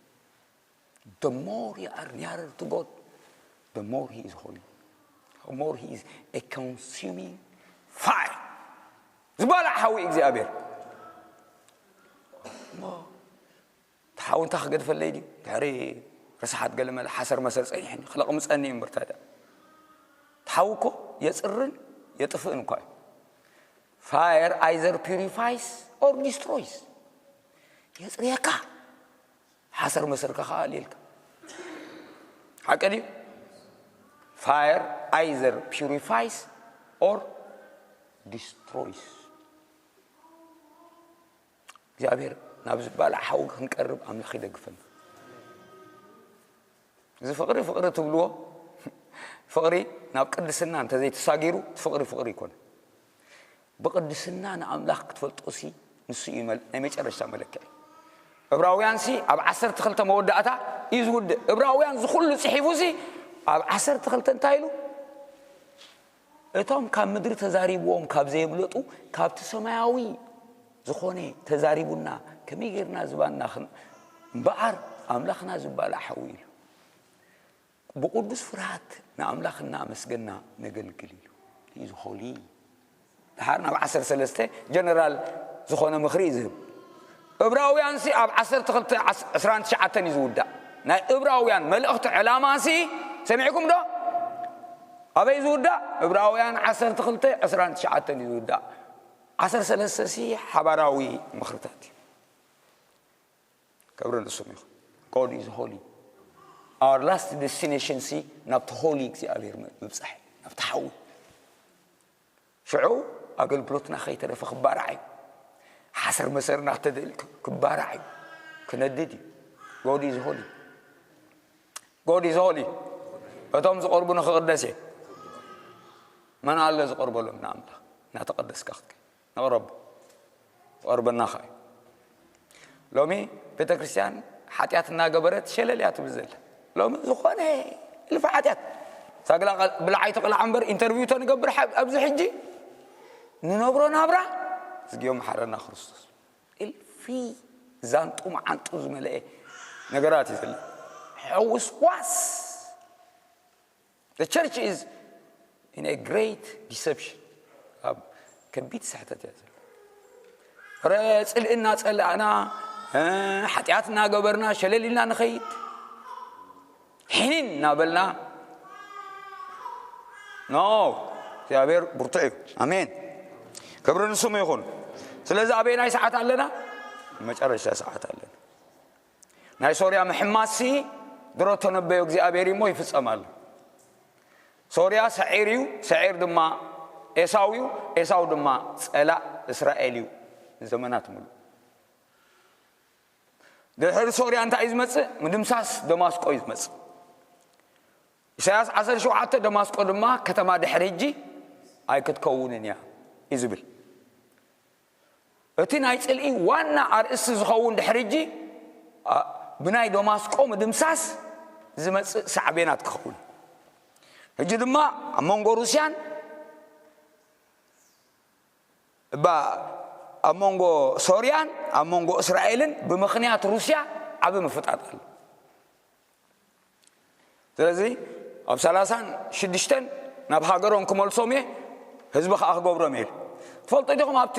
The more you are nearer to God, the more he is holy. The more he is a consuming fire. ዝባላዕ ሓዊ እግዚኣብሔር። እሞ እቲ ሓዊ እንታይ ክገድፈለይ ድዩ? ድሕሪ ርስሓት ገለ መለ ሓሰር መሰር ጸኒሕኒ ክለቕምጸኒ እዩ እምበር ታዲያ። እቲ ሓዊ እኮ የጽርን የጥፍእን እኳ እዩ። Fire either purifies or destroys. የጽርየካ፣ ሓሰር መሰርካ ከዓ ኣልየልካ። ሓቂ ድዩ? Fire either purifies or destroys. እግዚኣብሔር ናብ ዝባላዕ ሓዊ ክንቀርብ ኣምላኽ ይደግፈና። እዚ ፍቕሪ ፍቕሪ ትብልዎ፣ ፍቕሪ ናብ ቅድስና እንተዘይተሳጊሩ፣ እቲ ፍቕሪ ፍቕሪ ይኮነ። ብቅድስና ንኣምላኽ ክትፈልጦ ሲ ንሱ እዩ መል- ናይ መጨረሻ መለክዒ። ዕብራውያን ሲ ኣብ ዓሰርተ ክልተ መወዳእታ እዩ ዝውድእ። ዕብራውያን ዝኹሉ ጽሒፉ ሲ ኣብ ዓሰርተ ክልተ እንታይ ኢሉ? እቶም ካብ ምድሪ ተዛሪብዎም ካብ ዘየምለጡ፣ ካብቲ ሰማያዊ ዝኾነ ተዛሪቡና፣ ከመይ ጌርና ዝባንና ክን- እምበኣር ኣምላኽና ዝባላዕ ሓዊ ኢሉ። ብቕዱስ ፍርሃት ንኣምላኽ እናኣመስገና ነገልግል ኢሉ። He is holy። ድሓር ናብ ዓሰርተ ሰለስተ ጀነራል ዝኾነ ምኽሪ እዩ ዝህብ። እብራውያን ሲ ኣብ ዓሰርተ ክልተ ዕስራን ትሽዓተን እዩ ዝውዳእ። ናይ እብራውያን መልእኽቲ ዕላማ ሲ ሰሚዕኩም ዶ? ኣበይ ዝውዳእ? እብራውያን ዓሰርተ ክልተ ዕስራን ትሽዓተን እዩ ዝውዳእ። ዓሰርተ ሰለስተ ሲ ሓባራዊ ምኽርታት እዩ። ክብሪ ንስም ይኹን። God is holy. Our last destination ሲ ናብቲ ሆሊ እግዚኣብሔር ም- ምብጻሕ እዩ። ናብቲ ሓዊ። ሽዑ ኣገልግሎትና ከይተረፈ ክባራዕ እዩ። ሓሰር መሰርና ክተደል ክ- ክባራዕ እዩ። ክነድድ እዩ። God is holy. God is holy። እቶም ዝቐርቡ ንክቕደስ እየ። መን ኣሎ ዝቐርበሎም ንኣምላኽ? እናተቐደስካ ክትከ- ንቕረቡ። ዝቐርበና ኸዓ እዩ። ሎሚ ቤተ ክርስቲያን ሓጢኣት እናገበረት ሸለል እያ ትብል ዘላ። ሎሚ ዝኾነ እልፊ ሓጢኣት ሳግላ ቀ- ብላዓይ ትቕላዕ እምበር ኢንተርቪው ተንገብር ሓ- ኣብዚ ሕጂ ንነብሮ ናብራ እዝግዮ መሓረና ክርስቶስ እልፊ ዛንጡ መዓንጡ ዝመልአ ነገራት እዩ ዘሎ። ሕውስዋስ The church is in a great deception. ኣብ ከቢድ ስሕተት እያ ዘሎ። ረ ጽልእና ጸላእና ሓጢኣት እናገበርና ሸለል ኢልና ንኸይድ ሕኒን እናበልና ኖ እግዚኣብሔር ብርቱዕ እዩ። ኣሜን። ክብሪ ንስሙ ይኹን። ስለዚ ኣበየናይ ሰዓት ኣለና? መጨረሻ ሰዓት ኣለና። ናይ ሶርያ ምሕማስሲ ድሮ ተነበዮ እግዚኣብሔር እሞ ይፍጸም ኣሎ። ሶርያ ሰዒር እዩ፣ ሰዒር ድማ ኤሳው እዩ፣ ኤሳው ድማ ጸላእ እስራኤል እዩ ንዘመናት ሙሉ። ድሕሪ ሶርያ እንታይ እዩ ዝመጽእ? ምድምሳስ ደማስቆ እዩ ዝመጽእ። ኢሳያስ ዓሰርተ ሸውዓተ ደማስቆ ድማ ከተማ ድሕሪ ሕጂ ኣይክትከውንን እያ እዩ ዝብል። እቲ ናይ ጽልኢ ዋና ኣርእስቲ ዝኸውን ድሕሪ ሕጂ ብናይ ደማስቆ ምድምሳስ ዝመጽእ ሳዕቤናት ክኸውን። ሕጂ ድማ ኣብ መንጎ ሩስያን እባ ኣብ መንጎ ሶርያን ኣብ መንጎ እስራኤልን ብምኽንያት ሩስያ ዓቢ ምፍጣጥ ኣሎ። ስለዚ ኣብ ሰላሳን ሽዱሽተን ናብ ሃገሮም ክመልሶም እየ፣ ህዝቢ ከዓ ክገብሮም እየ። ትፈልጡ ዲኹም ኣብቲ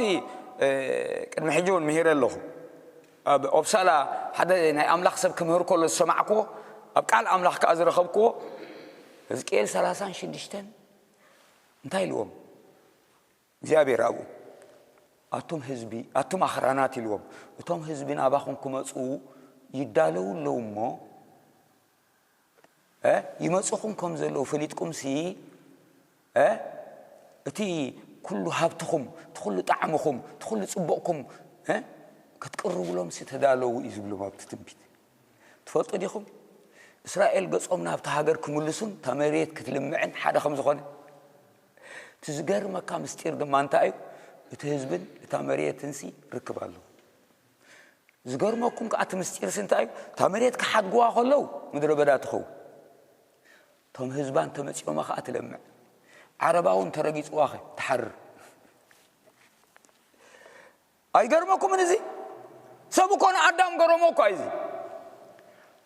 ቅድሚ ሕጂ እውን ምሂረ ኣለኹ። ኣብ ኦፕሳላ ሓደ ናይ ኣምላኽ ሰብ ክምህር ከሎ ዝሰማዕክዎ፣ ኣብ ቃል ኣምላኽ ከዓ ዝረኸብክዎ፣ ህዝቅኤል ሰላሳን ሽዱሽተን እንታይ ኢልዎም እግዚኣብሔር ኣብኡ? ኣቱም ህዝቢ ኣቱም ኣኽራናት ኢልዎም። እቶም ህዝቢ ናባኹም ክመፁ ይዳለዉ ኣለዉ እሞ ይመፁኹም ከም ዘለዉ ፈሊጥኩም ሲ እቲ ኩሉ ሃብትኹም እቲ ኩሉ ጣዕምኹም እቲ ኩሉ ፅቡቕኩም ክትቅርብሎም ሲ ተዳለዉ እዩ ዝብሎም ኣብቲ ትንቢት። ትፈልጡ ዲኹም? እስራኤል ገጾም ናብቲ ሃገር ክምልሱን እታ መሬት ክትልምዕን ሓደ ከም ዝኾነ። እቲ ዝገርመካ ምስጢር ድማ እንታይ እዩ? እቲ ህዝብን እታ መሬትንሲ ርክብ ኣለዎ። ዝገርመኩም ከኣ እቲ ምስጢርሲ እንታይ እዩ? እታ መሬት ክሓድግዋ ከለዉ ምድረ በዳ ትኸውን። እቶም ህዝባን ተመጺኦማ ከኣ ትለምዕ። ዓረባ እውን ተረጊጽዋ ኸ ትሓርር። ኣይገርመኩምን እዚ? ሰብ እኮ ንኣዳም ገረሞ እኳ እዩ እዚ።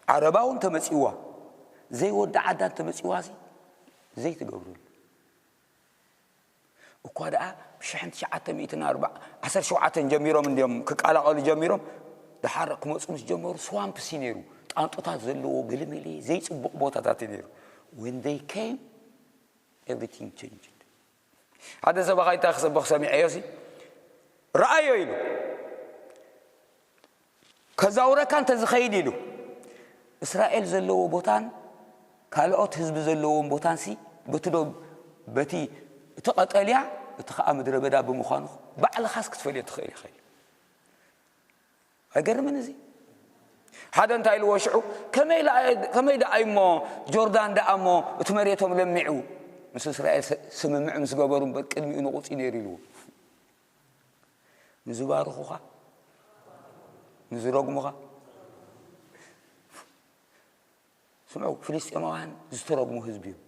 ዓረባ እውን ተመጺዋ፣ ዘይወዲ ዓዳን ተመጺዋ ሲ ዘይትገብርሉ። እኳ ደኣ ብሽሕን ትሽዓተ ሚእትን ኣርባ ዓሰርተ ሸውዓተን ጀሚሮም እንዲዮም ክቃላቐሉ ጀሚሮም። ደሓር ክመጹ ምስ ጀመሩ ስዋምፕ ሲ ነይሩ፣ ጣንጡታት ዘለዎ ገለመለ ዘይጽቡቕ ቦታታት እዩ ነይሩ። When they came, everything changed. ሓደ ሰበኻ እንታይ ክሰብኽ ሰሚዐዮ ሲ? ረኣዮ ኢሉ። ከዛውረካ እንተ ዝኸይድ ኢሉ። እስራኤል ዘለዎ ቦታን ካልኦት ህዝቢ ዘለዎም ቦታን ሲ በቲ ዶ በቲ እቲ ቀጠልያ እቲ ኸኣ ምድረ በዳ ብምዃኑ ባዕልኻስ ክትፈልዮ ትኽእል ኢኻ ኢሉ። ኣይገርምን እዚ? ሓደ እንታይ ኢልዎ ሽዑ? ከመይ ደኣ እሞ ጆርዳን ደኣ እሞ እቲ መሬቶም ለሚዑ ምስ እስራኤል ስምምዕ ምስ ገበሩ እምበር ቅድሚኡ ንቑጺ ነይሩ ኢልዎ። ንዝባርኹኻ ንዝረግሙኻ። ስምዑ፣ ፍልስጤማውያን ዝተረግሙ ህዝቢ እዮም።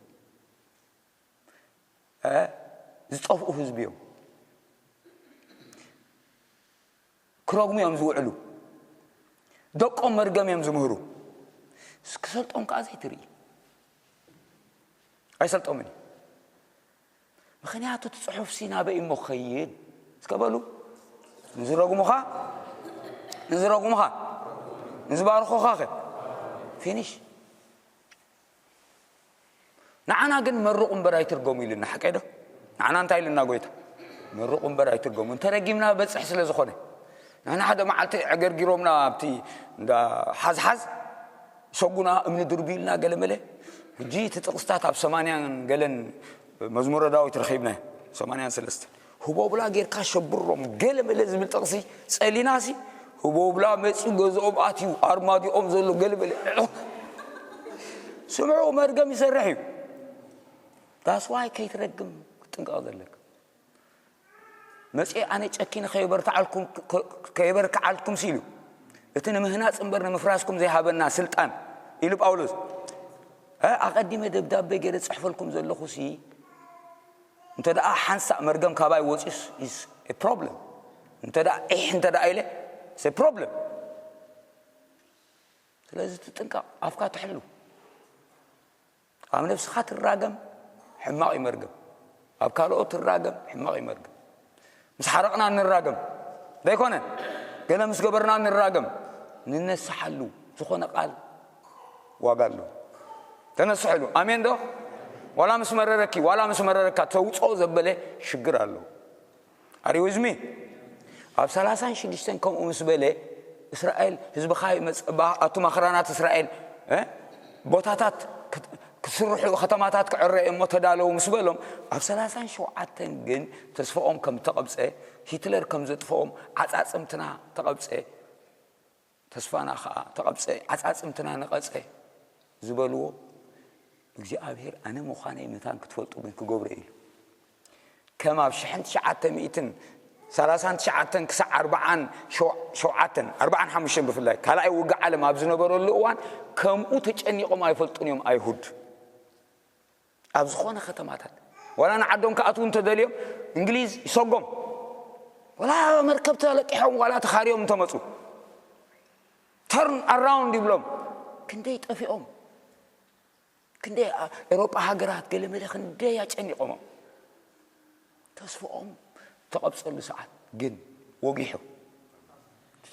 ዝጠፍኡ ህዝቢ እዮም። ክረግሙ እዮም ዝውዕሉ። ደቆም መርገም እዮም ዝምህሩ። ክሰልጦም ከዓ ዘይትርኢ። ኣይሰልጦምን እዩ። ምኽንያቱ እቲ ፅሑፍሲ ናበይ እሞ ክኸይድ? እስከ በሉ። ንዝረግሙኻ ንዝረግሙኻ ንዝባርኹኻ ኸ ፊኒሽ። ንዓና ግን መርቑ እምበር ኣይትርገሙ ኢሉና። ሓቀይ ዶ? ንዓና እንታይ ኢሉና ጎይታ? መርቑ እምበር ኣይትርገሙ። እንተረጊምና በፅሕ ስለ ዝኾነ ንሕና ሓደ መዓልቲ ዕገርጊሮምና ኣብቲ እንዳ ሓዝሓዝ ሰጉና እምኒ ድርብዩልና ገለ መለ። ሕጂ እቲ ጥቕስታት ኣብ ሰማንያን ገለን መዝሙረ ዳዊት ረኺብናዮ። ሰማንያን ሰለስተን። ህቦብላ ጌርካ ሸብሮም ገለ መለ ዝብል ጥቕሲ ጸሊናሲ ህቦብላ መጺኡ ገዝኦም ኣትዩ ኣርማዲኦም ዘሎ ገለ መለ። ስምዑ፣ መርገም ይሰርሕ እዩ። ዳስዋይ ከይትረግም ክትጥንቀቕ ዘለካ። መጺኤ ኣነ ጨኪነ ከየበርትዓልኩም ከየበርክዓልኩም ሲሉ እቲ ንምህናጽ እምበር ንምፍራስኩም ዘይሃበና ስልጣን ኢሉ ጳውሎስ። ኣቐዲመ ደብዳቤ ገይረ ጽሕፈልኩም ዘለኹ ሲ እንተ ደኣ ሓንሳእ መርገም ካባይ ወጺስ is a problem። እንተ ደኣ ዒሕ እንተ ደኣ ኢለ it's a problem። ስለዚ ትጥንቀቕ፣ ኣፍካ ትሕሉ። ኣብ ነብስኻ ትራገም ሕማቕ እዩ መርገም። ኣብ ካልኦት ትራገም ሕማቕ እዩ መርገም። ምስ ሓረቕና እንራገም ዘይኮነ ገለ ምስ ገበርና እንራገም። ንነስሓሉ ዝኾነ ቃል ዋጋ ኣለዎ። ተነስሕሉ። ኣሜን ዶ? ዋላ ምስ መረረኪ ዋላ ምስ መረረካ ተውፅኦ ዘበለ ሽግር ኣለዎ። ኣሪዊዝሚ ኣብ ሰላሳን ሽዱሽተን ከምኡ ምስ በለ እስራኤል ህዝብኻ ይመፅእ ባ ኣቱም ኣኽራናት እስራኤል ቦታታት ክትስርሑ ከተማታት ክዕረ እሞ ተዳለዉ ምስ በሎም ኣብ ሰላሳን ሸውዓተን ግን ተስፋኦም ከም ተቐብፀ ሂትለር ከም ዘጥፈኦም ዓፃፅምትና ተቐብፀ ተስፋና ኸዓ ተቐብፀ ዓፃፅምትና ነቐፀ ዝበልዎ እግዚኣብሔር ኣነ ምዃነይ መታን ክትፈልጡ ግን ክገብሮ ኢሉ ከም ኣብ ሽሕን ትሽዓተ ሚእትን ሰላሳን ትሽዓተን ክሳዕ ኣርባዓን ሸውዓተን ኣርባዓን ሓሙሽተን ብፍላይ ካልኣይ ውግእ ዓለም ኣብ ዝነበረሉ እዋን ከምኡ ተጨኒቖም ኣይፈልጡን እዮም ኣይሁድ ኣብ ዝኾነ ከተማታት ዋላ ንዓዶም ክኣትዉ እንተደልዮም እንግሊዝ ይሰጎም ዋላ መርከብ ተለቂሖም ዋላ ተኻርዮም እንተመፁ turn around ይብሎም ክንደይ ጠፊኦም ክንደይ ኤሮጳ ሃገራት ገለ መለ ክንደይ ኣጨኒቖሞም ተስፍኦም ተቐብፀሉ ሰዓት ግን ወጊሑ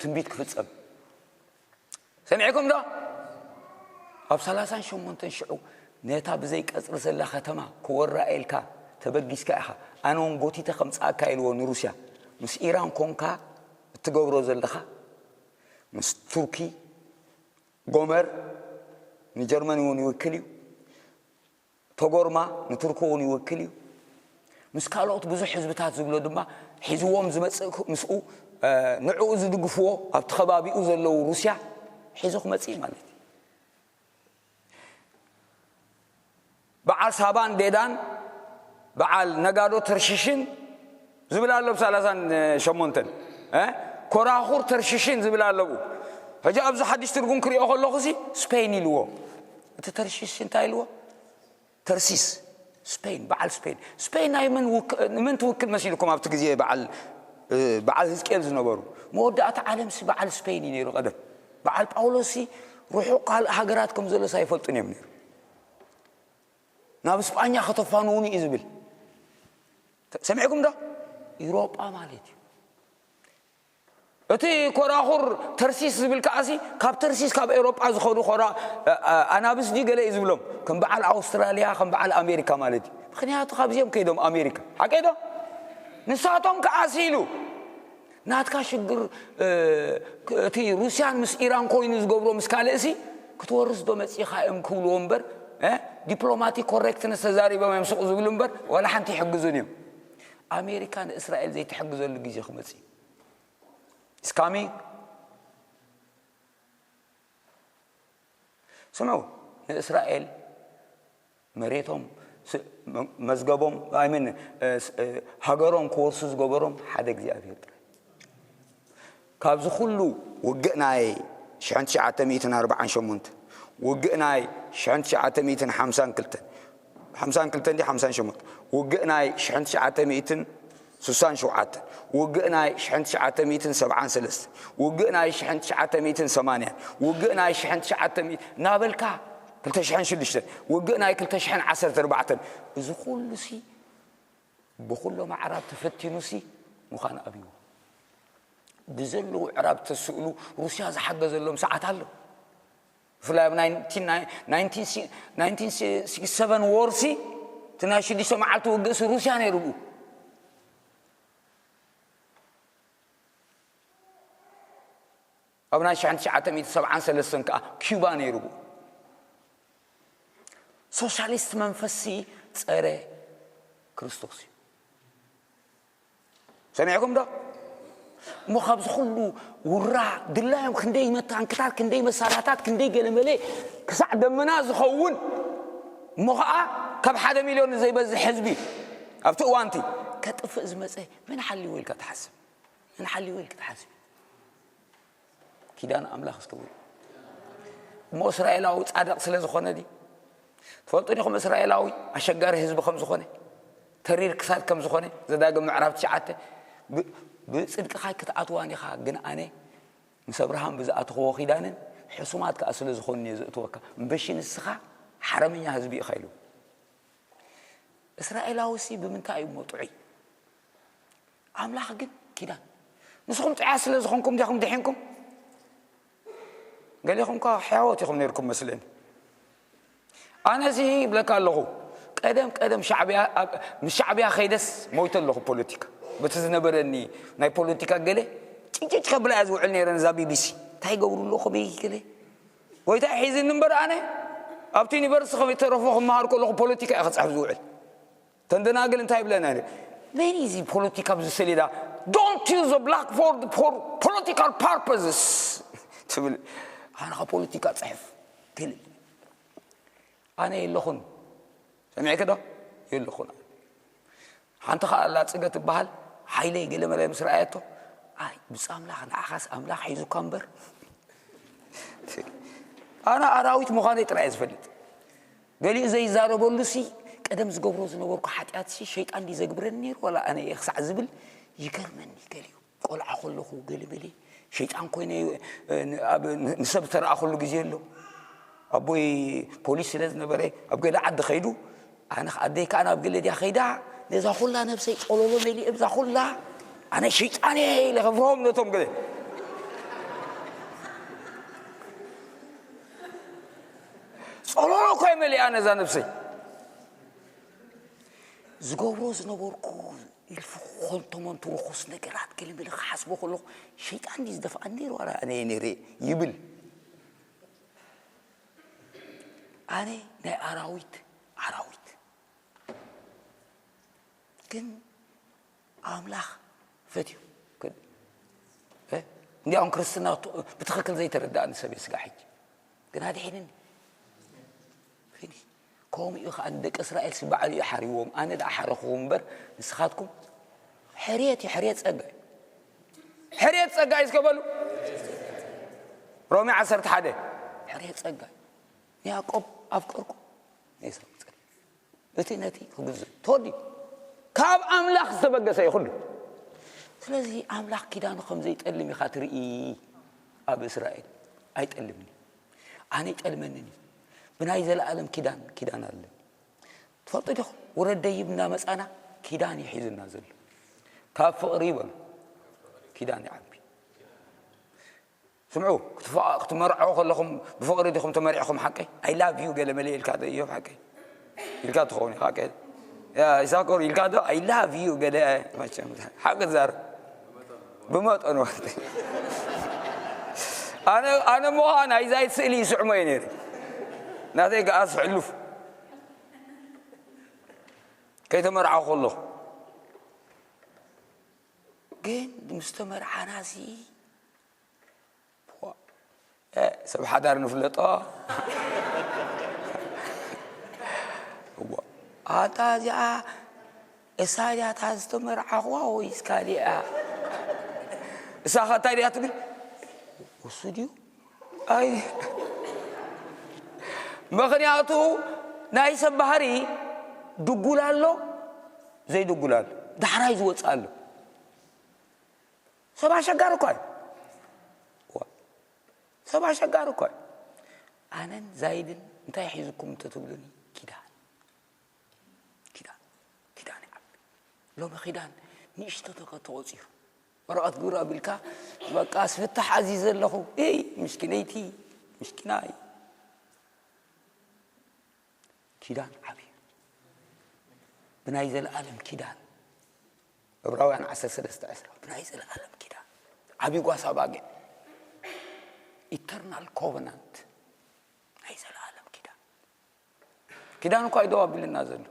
ትንቢት ክፍፀም ሰሚዕኩም ዶ ኣብ ሰላሳን ሸሞንተን ሽዑ ነታ ብዘይ ቀፅሪ ዘላ ከተማ ክወራ ኢልካ ተበጊስካ ኢኻ ኣነ እውን ጎቲተ ከምፅኣካ ኢልዎ ንሩስያ ምስ ኢራን ኮንካ እትገብሮ ዘለኻ ምስ ቱርኪ ጎመር ንጀርመን እውን ይውክል እዩ ተጎርማ ንቱርኪ እውን ይውክል እዩ ምስ ካልኦት ብዙሕ ህዝብታት ዝብሎ ድማ ሒዝዎም ዝመፅእ ምስኡ ንዕኡ ዝድግፍዎ ኣብቲ ከባቢኡ ዘለዉ ሩስያ ሒዙ ክመፅእ ማለት እዩ በዓል ሳባን ዴዳን፣ በዓል ነጋዶ ተርሽሽን ዝብል ኣሎ። ብ ሰላሳን ሸሞንተን ኮራኹር ተርሽሽን ዝብል ኣለብኡ። ሕጂ ኣብዚ ሓድሽ ትርጉም ክሪኦ ከለኹ ሲ ስፔን ኢልዎ። እቲ ተርሽሽ እንታይ ኢልዎ? ተርሲስ፣ ስፔን፣ በዓል ስፔን። ስፔን ናይ መን ውክ- ንመን ትውክል መሲልኩም ኣብቲ ግዜ በዓል በዓል ህዝቅኤል ዝነበሩ? መወዳእታ ዓለም ሲ በዓል ስፔን እዩ ነይሩ። ቀደም በዓል ጳውሎስ ሲ ርሑቕ ካልእ ሃገራት ከም ዘሎስ ኣይፈልጡን እዮም ነይሩ። ናብ ስጳኛ ከተፋንውኒ እዩ ዝብል። ሰሚዕኩም ዶ? ኢሮጳ ማለት እዩ። እቲ ኮራኹር ተርሲስ ዝብል ከዓሲ ካብ ተርሲስ ካብ ኤሮጳ ዝኸዱ ኮራ ኣናብስ ድዩ ገለ እዩ ዝብሎም፣ ከም በዓል ኣውስትራልያ ከም በዓል ኣሜሪካ ማለት እዩ። ምክንያቱ ካብዚኦም ከይዶም ኣሜሪካ ሓቀይ ዶ? ንሳቶም ከዓሲ ኢሉ ናትካ ሽግር እቲ ሩስያን ምስ ኢራን ኮይኑ ዝገብሮ ምስ ካልእሲ ክትወርስ ዶ መፂኻ እዮም ክብልዎ እምበር፣ ዲፕሎማቲክ ኮሬክትነስ ተዛሪቦም እዮም ስቕ ዝብሉ እምበር ዋላ ሓንቲ ይሕግዙን እዮም። ኣሜሪካ ንእስራኤል ዘይትሕግዘሉ ግዜ ክመፅእ እዩ። ስካሚ ስምዑ፣ ንእስራኤል መሬቶም መዝገቦም ኣይምን ሃገሮም ክወርሱ ዝገበሮም ሓደ እግዚኣብሔር ጥራይ። ካብዚ ኩሉ ውግእ ናይ ሽሕን ትሽዓተ ሚእትን ኣርባዓን ሸሞንተ፣ ውግእ ናይ ሽሕን ትሽዓተ ሚእትን ሓምሳን ክልተን፣ ሓምሳን ክልተን ድዩ ሓምሳን ሸሞንተ? ውግእ ናይ ሽሕን ትሽዓተ ሚእትን ስሳን ሸውዓተን፣ ውግእ ናይ ሽሕን ትሽዓተ ሚእትን ሰብዓን ሰለስተን፣ ውግእ ናይ ሽሕን ትሽዓተ ሚእትን ሰማንያን፣ ውግእ ናይ ሽሕን ትሽዓተ ሚእትን እናበልካ ክልተ ሽሕን ሽዱሽተን፣ ውግእ ናይ ክልተ ሽሕን ዓሰርተ ኣርባዕተን፣ እዚ ኩሉ ሲ ብኹሎም ኣዕራብ ተፈቲኑ ሲ ምዃን ኣብይዎ። ብዘለዉ ኣዕራብ ተስእሉ ሩስያ ዝሓገዘሎም ሰዓት ኣሎ። ብፍላይ ኣብ ናይንቲን ናይንቲን ሲክስቲ ሰቨን ዎር ሲ እቲ ናይ ሽዱሽተ መዓልቲ ውግእ ሲ ሩስያ ነይሩ ብኡ። ኣብ ናይ ሽሕን ትሽዓተ ሚእቲ ሰብዓን ሰለስተን ከዓ ኪዩባ ነይሩ ብኡ። ሶሻሊስት መንፈስ ሲ ጸረ ክርስቶስ እዩ። ሰሚዕኩም ዶ? እሞ ካብዚ ኩሉ ውራ ድላዮም ክንደይ መታንክታት ክንደይ መሳርያታት ክንደይ ገለመለ ክሳዕ ደመና ዝኸውን እሞ ከዓ ካብ ሓደ ሚልዮን ዘይበዝሕ ህዝቢ ኣብቲ እዋንቲ ከጥፍእ ዝመፀ መን ሓልዎ ኢልካ ትሓስብ? መን ሓልዎ ኢልካ ትሓስብ? ኪዳን ኣምላኽ እስከ እሞ እስራኤላዊ ጻድቕ ስለ ዝኾነ ድዩ? ትፈልጡ ዲኹም እስራኤላዊ ኣሸጋሪ ህዝቢ ከም ዝኾነ፣ ተሪር ክሳድ ከም ዝኾነ? ዘዳግም ምዕራፍ ትሽዓተ ብጽድቅኻ ክትኣትዋን ኢኻ፣ ግን ኣነ ምስ ኣብርሃም ብዝኣተኽዎ ኪዳንን ሕሱማት ከኣ ስለ ዝኾኑን እየ ዘእትወካ፣ እምበሺ ንስኻ ሓረመኛ ህዝቢ ኢኻ ኢሉ። እስራኤላዊ ሲ ብምንታይ እዩ እሞ ጥዑይ? ኣምላኽ ግን ኪዳን። ንስኹም ጥዑያት ስለ ዝኾንኩም ዲኹም ድሒንኩም? ገሊኹም ከ ሕያወት ኢኹም ነይርኩም መስለኒ። ኣነ ሲ ይብለካ ኣለኹ፣ ቀደም ቀደም ሻዕብያ ምስ ሻዕብያ ከይደስ ሞይተ ኣለኹ ፖለቲካ። በቲ ዝነበረኒ ናይ ፖለቲካ ገለ ጭጭጭ ከብላ እያ ዝውዕል ነይረ ነዛ ቢቢሲ። እንታይ ይገብሩ ኣለኹ ከመይ ገለ ወይ እንታይ ሒዝኒ እምበር ኣነ ኣብቲ ዩኒቨርሲቲ ከም ተረፎ ክመሃር ከለኹ ፖለቲካ እየ ክፅሕፍ ዝውዕል። ተንደናግል እንታይ ይብለና ነ መን እዚ ፖለቲካ ኣብዚ ሰሌዳ don't use the blackboard for political purposes ትብል። ኣነ ካ ፖለቲካ ፅሕፍ ትልል ኣነ የለኹን። ሰሚዕክ ዶ? የለኹን። ሓንቲ ኸዓ ኣላ ፅገ ትበሃል ሓይለይ ገለ መለ ምስ ረኣየቶ ኣይ ብፃ ኣምላኽ ንዓኻስ ኣምላኽ ሒዙካ እምበር ኣነ ኣራዊት ምዃነይ ጥራይ ዝፈልጥ። ገሊኡ ዘይዛረበሉ ሲ ቀደም ዝገብሮ ዝነበርኩ ሓጢኣት ሲ ሸይጣን ድዩ ዘግብረኒ ነይሩ ዋላ ኣነ እየ ክሳዕ ዝብል ይገርመኒ። ገሊኡ ቆልዓ ከለኹ ገለመለ ሸይጣን ኮይነ ኣብ ንሰብ ዝተረኣኸሉ ግዜ ኣሎ። ኣቦይ ፖሊስ ስለ ዝነበረ ኣብ ገለ ዓዲ ከይዱ ኣነ ኣደይ ከዓ ናብ ገለ ድያ ከይዳ ነዛ ኩላ ነብሰይ ጨለሎ መሊአ ብዛ ኩላ ኣነ ሸይጣን እየ ኢለ ከፍርሆም ነቶም ገለ ጸሎሎ እኮ እየ መሊኣ ነዛ ነብሰይ። ዝገብሮ ዝነበርኩ ኢልፉ ኮንቶመንቱ ርኹስ ነገራት ገለመለ ክሓስቦ ከለኹ ሸይጣን ድዩ ዝደፍኣኒ ነይሩ ዋላ ኣነ እየ ነይረ ይብል። ኣነ ናይ ኣራዊት ኣራዊት ግን ኣምላኽ ፈትዩ እንዲያውም ክርስትና ብትኽክል ዘይተረዳእኒ ሰብ ስጋ ሕጂ ግን ኣድሒንኒ ፊኒሽ ከምኡ እዩ ከዓ ንደቂ እስራኤል ሲ ባዕሉ እዩ ሓሪዎም። ኣነ ደኣ ሓረኹኹም እምበር ንስኻትኩም ሕርየት እዩ፣ ሕርየት ጸጋ እዩ። ሕርየት ጸጋ እዩ እስከ በሉ። ሮሜ ዓሰርተ ሓደ ሕርየት ጸጋ እዩ። ንያዕቆብ ኣፍቀርኩ፣ ንኤሳው ጸልእ። እቲ ነቲ ክግዝእ ተወዲኡ ካብ ኣምላኽ ዝተበገሰ እዩ ኩሉ። ስለዚ ኣምላኽ ኪዳኑ ከም ዘይጠልም ኢኻ ትርኢ። ኣብ እስራኤል ኣይጠልምን እዩ። ኣነ ይጠልመንን እዩ። ብናይ ዘለኣለም ኪዳን፣ ኪዳን ኣለ። ትፈልጡ ዲኹም? ውረድ ደይብ እናመጻና ኪዳን እዩ ሒዙና ዘሎ። ካብ ፍቕሪ ይበሉ። ኪዳን ይዓቢ። ስምዑ፣ ክትፋ-፣ ክትመርዖ ከለኹም ብፍቕሪ ዲኹም ተመሪዕኹም ሓቀይ? I love you ገለ መለ ኢልካ ዶ እዮብ ሓቀይ? ኢልካ ትኸውን ኢኻ ሓቀይ? ያ፣ ይሳኮር ኢልካ ዶ? I love you ገለ መቸም ሓቂ ዛር ብመጠኑ። ኣነ፣ ኣነ እሞ ኸዓ ናይ ዛይት ስእሊ ይስዕሞ እየ ነይረ። ናተይ ከኣስ ሕሉፍ። ከይተመርዓኹ ከለኹ። ግን ምስ ተመርዓናሲ፣ ፖ፣ እ፣ ሰብ ሓዳር ንፍለጦ። እዋ። ኣታ እዚኣ እሳ ድያ እታ ዝተመርዓኹዋ ወይስ ካሊኣ? እሳ ኸ እንታይ ድያ ትብል? እሱ ድዩ? ኣይ። ምኽንያቱ ናይ ሰብ ባህሪ ድጉል ኣሎ፣ ዘይድጉል ኣሎ። ዳሕራይ ዝወጽእ ኣሎ። ሰብ ኣሸጋሪ እኳ እዩ። ዋ። ሰብ ኣሸጋሪ እኳ እዩ። ኣነን ዛይድን እንታይ ሒዝኩም እንተትብሉኒ፣ ኪዳን። ኪዳን። ኪዳን ይዓቢ። ሎሚ ኪዳን ንእሽቶ ተኸ-፣ ተቖጺሩ። ወረቐት ግብሪ ኣቢልካ፣ በቃ፣ ስፍታሕ ኣዚዘ ኣለኹ። እይ፣ ምስኪነይቲ፣ ምስኪናይ። ኪዳን ዓብዩ። ብናይ ዘለኣለም ኪዳን። ዕብራውያን ዓሰርተ ሰለስተ ዕስራ። ብናይ ዘለኣለም ኪዳን። ዓብዩ ጓሳ ባግዕ። ኢተርናል ኮቨናንት። ናይ ዘለኣለም ኪዳን። ኪዳን እኳ እዩ ደው ኣቢልና ዘሎ።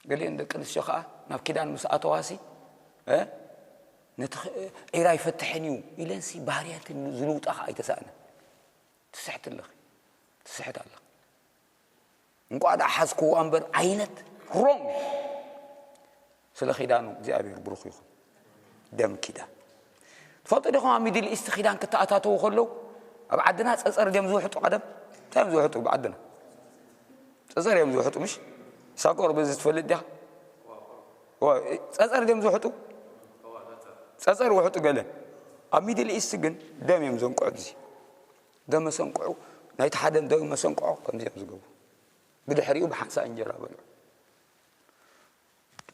ገሊአን ደቂ ኣንስትዮ ኸዓ ናብ ኪዳን ምስ ኣተዋሲ፣ እ፣ ነቲ ኽ-፣ ዒራ ኣይፈትሕን እዩ ኢለንሲ ባህርያተን ዝልውጣ ኸዓ ኣይተሳእነን። ትስሕት ኣለኺ። ትስሕት ኣለኺ። እንቋዕ ደኣ ሓዝክዋ እምበር ዓይነት ሮንግ። ስለ ኪዳኑ እግዚኣብሔር ብሩኽ ይኹን። ደም ኪዳን። ትፈልጡ ዲኹም ኣብ ሚድል ኢስት ኪዳን ክተኣታተዉ ከለዉ ኣብ ዓድና ጸጸር ድዮም ዝውሕጡ ቀደም? እንታይ እዮም ዝውሕጡ ብዓድና? ጸጸር እዮም ዝውሕጡ ምሽ? ሳቆር በዚ ትፈልጥ ዲኻ? ዋ፣ ጸጸር ድዮም ዝውሕጡ? ጸጸር ውሕጡ ገለ። ኣብ ሚድል ኢስት ግን ደም እዮም ዘንቅዑ። እዚ ደም መሰንቅዑ፣ ናይቲ ሓደ ደም መሰንቅዖ ከምዚ እዮም ዝገብሩ። ብድሕሪኡ ብሓንሳእ እንጀራ በልዑ።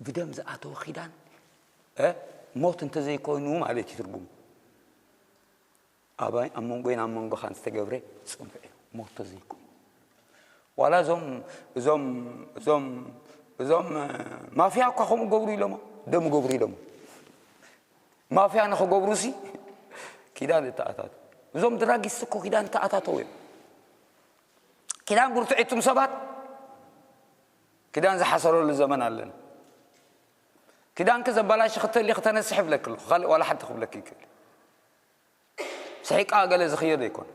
ብደም ዝኣተወ ኪዳን፣ እ፣ ሞት እንተዘይኮይኑ ማለት እዩ ትርጉሙ። ኣባይ ኣብ መንጎይን ኣብ መንጎኻን ዝተገብረ ጽኑዕ እዩ፣ ሞት ተዘይኮይኑ። ዋላ እዞም፣ እዞም፣ እዞም፣ እዞም፣ እ፣ ማፍያ እኳ ከምኡ ገብሩ ኢሎሞ፣ ደም ገብሩ ኢሎሞ። ማፍያ ንኽገብሩሲ ኪዳን እተኣታተው። እዞም ድራጊስት እኮ ኪዳን እተኣታተው እዮም። ኪዳን ብርቱዒቱም ሰባት፣ ኪዳን ዝሓሰረሉ ዘመን ኣለና። ኪዳንኪ ዘባላሽ ክትህሊ ክተነስሕ ይብለኪ ኣለኹ። ካልእ ዋላ ሓንቲ ክብለኪ ይክእል። ስሒቃ ገለ ዝኽየድ ኣይኮነ።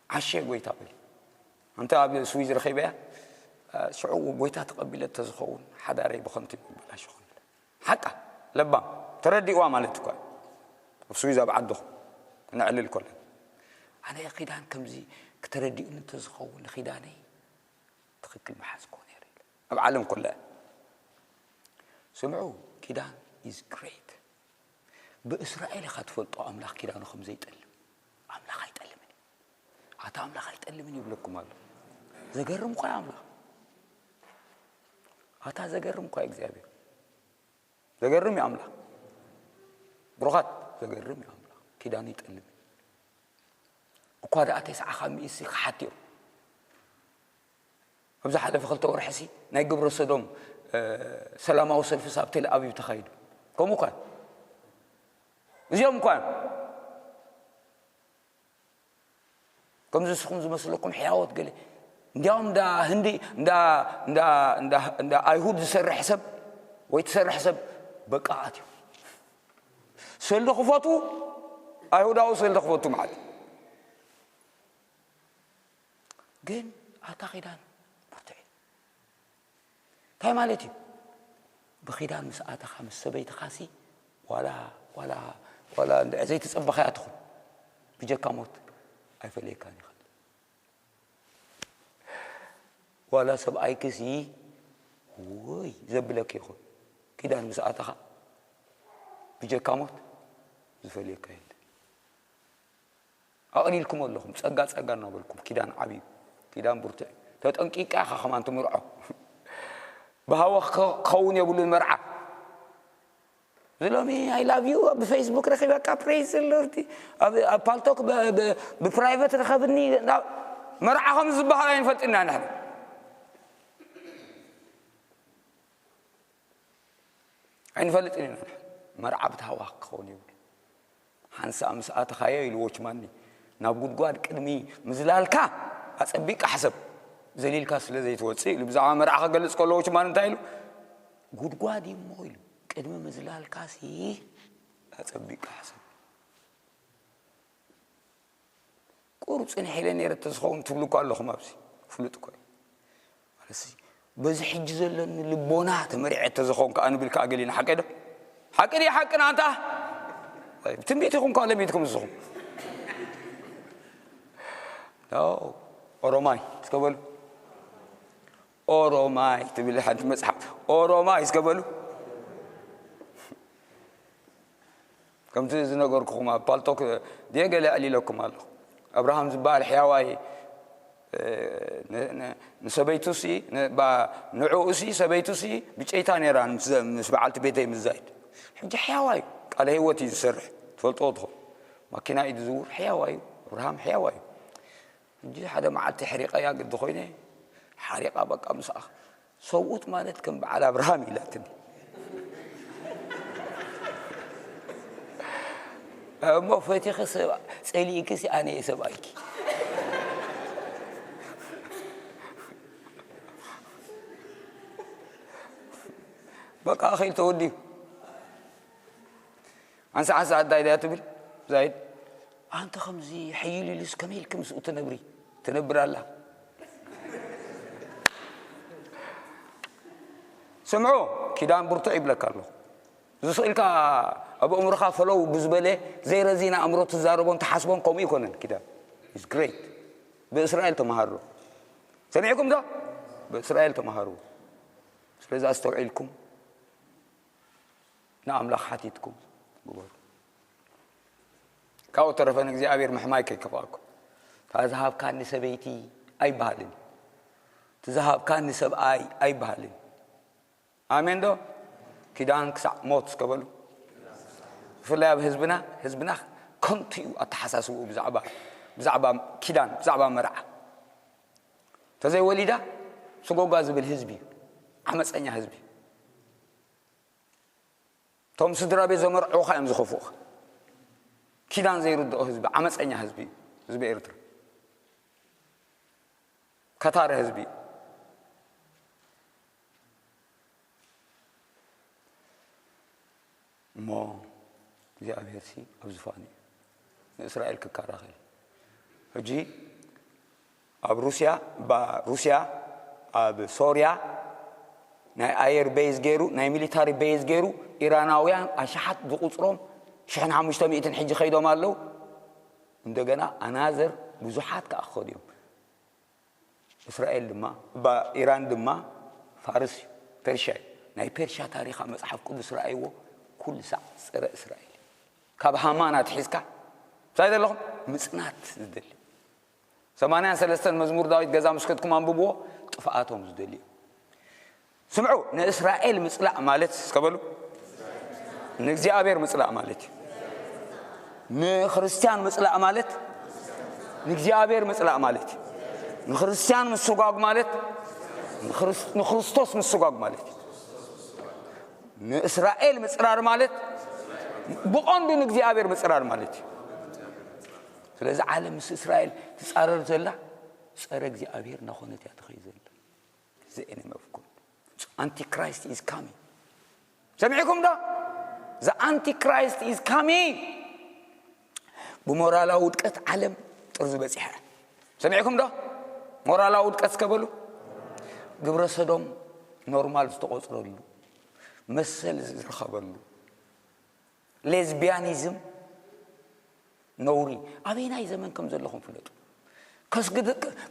ዓሸ ጎይታ በሊ። ኣንተ ኣብ ስዊዝ ረኺበያ፣ ሽዑ ጎይታ ተቐቢለ ተዝኸውን ሓዳረይ ብኸንቱ ይበላሽ ይኾን። ሓቃ፣ ለባም፣ ተረዲእዋ ማለት እኳ። ኣብ ስዊዝ ኣብ ዓድኹም ክነዕልል ከለና። ኣነ ኪዳን ከምዚ ክተረዲኡኒ እንተዝኸውን ንኪዳነይ ትኽክል ምሓዝክዎ ነይረ ኢለ። ኣብ ዓለም ኩላ። ስምዑ፣ ኪዳን is great። ብእስራኤል ኢኻ ትፈልጦ ኣምላኽ ኪዳኑ ከም ዘይጠልም። ኣምላኽ ኣይጠልምን እዩ። ኣታ ኣምላኽ ኣይጠልምን ይብለኩም ኣሎ። ዘገርም እኳ እዩ ኣምላኽ። ኣታ ዘገርም እኳ እዩ እግዚኣብሔር። ዘገርም እዩ ኣምላኽ። ብሩኻት፣ ዘገርም እዩ ኣምላኽ። ኪዳኑ ይጠልም። እኳ ደኣ ተስዓ ካብ ሚእቲ ክሓት እዮም። ኣብ ዝሓለፈ ክልተ ወርሒሲ ናይ ግብረ ሰዶም፣ እ፣ ሰላማዊ ሰልፊስ ኣብ ቴል ኣቪቭ ተኻይዱ። ከምኡ እኳ እዩ። እዚኦም እኳ እዮም። ከምዚ ንስኹም ዝመስለኩም ሕያዎት ገለ። እንዲያውም እንዳ ህንዲ፣ እንዳ፣ እንዳ፣ እንዳ፣ እንዳ ኣይሁድ ዝሰርሕ ሰብ ወይ ትሰርሕ ሰብ በቃ ኣትዩ። ሰልዲ ክፈቱ፣ ኣይሁዳዊ ሰልዲ ክፈቱ ማለት እዩ። ግን ኣታ ኪዳን ብርቱዕ እዩ። እንታይ ማለት እዩ? ብኺዳን ምስ ኣተኻ ምስ ሰበይትኻሲ ዋላ ዋላ ዋላ እንድዒ ዘይተጸበኻያ ትኹን፣ ብጀካ ሞት ኣይፈለየካን ይኽእል። ዋላ ሰብኣይክሲ ውይ ዘብለኪ ይኹን፣ ኪዳን ምስ ኣተኻ ብጀካ ሞት ዝፈልየካ የለን። ኣቕሊልኩም ኣለኹም፣ ጸጋ ጸጋ እናበልኩም። ኪዳን ዓብዩ፣ ኪዳን ብርቱዕ። ተጠንቂቃ ኢኻ ከማን ትምርዖ። ብሃወ ክኸውን የብሉን መርዓ። ዝሎሚ ኣይ ላቭ ዩ ብፌስቡክ ረኺበካ፣ ፕሬዝ ሎርድ፣ ኣብ ፓልቶክ ብፕራይቨት ረኸብኒ። መርዓ ከም ዝበሃል ኣይንፈልጥና ንሕና። ኣይንፈልጥን ኢና። መርዓ ብታህዋኽ ክኸውን ይብሉ። ሓንሳእ ምስ ኣተኻዮ ኢሉ ዎችማኒ፣ ናብ ጉድጓድ ቅድሚ ምዝላልካ ኣጸቢቕካ ሕሰብ። ዘሊልካ ስለ ዘይትወጽእ ኢሉ ብዛዕባ መርዓ ክገልጽ ከሎ ዎችማን እንታይ ኢሉ? ጉድጓድ እዩ እሞ ኢሉ፣ ቅድሚ ምዝላልካሲ ኣጸቢቕካ ሕሰብ። ቁሩብ ጽንሕ ኢለ ነይረ እንተዝኸውን ትብሉ እኮ ኣለኹም ኣብዚ። ፍሉጥ እኮ እዩ። ማለትሲ፣ በዚ ሕጂ ዘለኒ ልቦና ተመሪዐ እንተዝኸውን ከኣ ንብል ከኣ ገሊና። ሓቂ ዶ? ሓቂ ድዩ? ሓቅን ኣንታ ትንቢት ኢኹም ከኣ ለሚድኩም ንስኹም። ኖ፣ ኦሮማይ እስከ በሉ። ኦሮማይ ትብል ሓንቲ መጽሓፍ። ኦሮማይ እስከ በሉ። ከምቲ ዝነገርኩኹም ኣብ ፓልቶክ ድየ ገለ ኣዕሊለኩም ኣለኹ። ኣብርሃም ዝበሃል ሕያዋይ፣ እ፣ ን-፣ ን-፣ ንሰበይቱሲ፣ ን-፣ ባ-፣ ንዕኡሲ ሰበይቱሲ ብጨይታ ነይራ ምስ ዘ-፣ ምስ በዓልቲ ቤተይ ምስ ዛይድ። ሕጂ ሕያዋይ እዩ። ቃለ ህይወት እዩ ዝሰርሕ። ትፈልጥዎ ትኾኑ። ማኪና እዩ ዝዝውር። ሕያዋይ እዩ። ኣብርሃም ሕያዋይ እዩ። ሕጂ ሓደ መዓልቲ ሕሪቐያ ግዲ ኮይነ፣ ሓሪቓ በቃ ምስኣ። ሰብኡት ማለት ከም በዓል ኣብርሃም ኢላትኒ። እሞ ፈቲኺ ሰብ-፣ ጸሊእኪሲ ኣነ እየ ሰብኣይኪ። በቃ ኣኺል ተወዲኡ። ሓንሳ ሓንሳ እንታይ ድያ ትብል ዛይድ? ኣንተ ከምዚ ሕይል ኢሉስ ከመይ ኢልኪ ምስኡ ትነብሪ? ትነብር ኣላ። ስምዑ፣ ኪዳን ብርቱዕ ይብለካ ኣለኹ። ዝስእልካ ኣብ ኣእምሮኻ ፈለው ብዝበለ ዘይረዚን ኣእምሮ ትዛረቦን ትሓስቦን ከምኡ ይኮነን። ኪዳን is great። ብእስራኤል ተመሃሩ። ሰሚዕኩም ዶ? ብእስራኤል ተመሃሩ። ስለዚ ኣስተውዒልኩም ንኣምላኽ ሓቲትኩም ግበሩ። ካብኡ ተረፈ ንእግዚኣብሔር ምሕማይ ከይከፍኣኩም። እታ ዝሃብካኒ ሰበይቲ ኣይበሃልን። እቲ ዝሃብካኒ ሰብኣይ ኣይበሃልን። ኣሜን ዶ? ኪዳን ክሳዕ ሞት እስከ በሉ። ብፍላይ ኣብ ህዝብና፣ ህዝብና ከንቱ እዩ ኣተሓሳስብኡ ብዛዕባ፣ ብዛዕባ ኪዳን፣ ብዛዕባ መርዓ። ተዘይወሊዳ ስጎጓ ዝብል ህዝቢ እዩ። ዓመፀኛ ህዝቢ እዩ። እቶም ስድራ ቤት ዘመርዕውኻ እዮም ዝኸፍኡኻ። ኪዳን ዘይርድኦ ህዝቢ፣ ዓመፀኛ ህዝቢ እዩ ህዝቢ ኤርትራ። ከታሪ ህዝቢ እዩ። እሞ እግዚኣብሔር ሲ ኣብ ዝፋኑ እዩ። ንእስራኤል ክከላኸል። ሕጂ ኣብ ሩስያ፣ ባ-፣ ሩስያ ኣብ ሶርያ ናይ ኣየር ቤዝ ገይሩ፣ ናይ ሚሊታሪ ቤዝ ገይሩ፣ ኢራናውያን ኣሽሓት ዝቑጽሮም ሽሕን ሓሙሽተ ሚእትን ሕጂ ከይዶም ኣለዉ። እንደገና ኣናዘር ብዙሓት ከኣ ክኸዱ እዮም። እስራኤል ድማ፣ ባ-፣ ኢራን ድማ ፋርስ እዩ፣ ፐርሻ እዩ። ናይ ፐርሻ ታሪኽ ኣብ መጽሓፍ ቅዱስ ረኣይዎ፣ ኩሉ ሳዕ ጸረ እስራኤል እዩ። ካብ ሃማን ኣትሒዝካ፣ እንታይ ዘለኹም? ምጽናት ዝደሊ። ሰማንያን ሰለስተን መዝሙር ዳዊት ገዛ ምስ ከድኩም ኣንብብዎ፣ ጥፍኣቶም ዝደሊ እዩ። ስምዑ፣ ንእስራኤል ምጽላእ ማለት፣ እስከ በሉ፣ ንእግዚኣብሔር ምጽላእ ማለት እዩ። ንክርስትያን ምጽላእ ማለት ንእግዚኣብሔር ምጽላእ ማለት እዩ። ንክርስትያን ምስጓግ ማለት ንክርስ-፣ ንክርስቶስ ምስጓግ ማለት እዩ። ንእስራኤል ምጽራር ማለት ብቐንዱ ንእግዚኣብሔር ምጽራር ማለት እዩ። ስለዚ ዓለም ምስ እስራኤል ትጻረር ዘላ ጸረ እግዚኣብሔር እናኾነት እያ ትኸይድ ዘላ። The enemy of God. Antichrist is coming. ሰሚዕኩም ዶ? The Antichrist is coming. ብሞራላዊ ውድቀት ዓለም ጥርዚ በጺሐ። ሰሚዕኩም ዶ? ሞራላዊ ውድቀት እስከ በሉ። ግብረ ሰዶም ኖርማል ዝተቆፅረሉ፣ መሰል ዝረኸበሉ፣ ሌዝቢያኒዝም ነውሪ ኣበየናይ ዘመን ከም ዘለኹም ፍለጡ። ከስግድ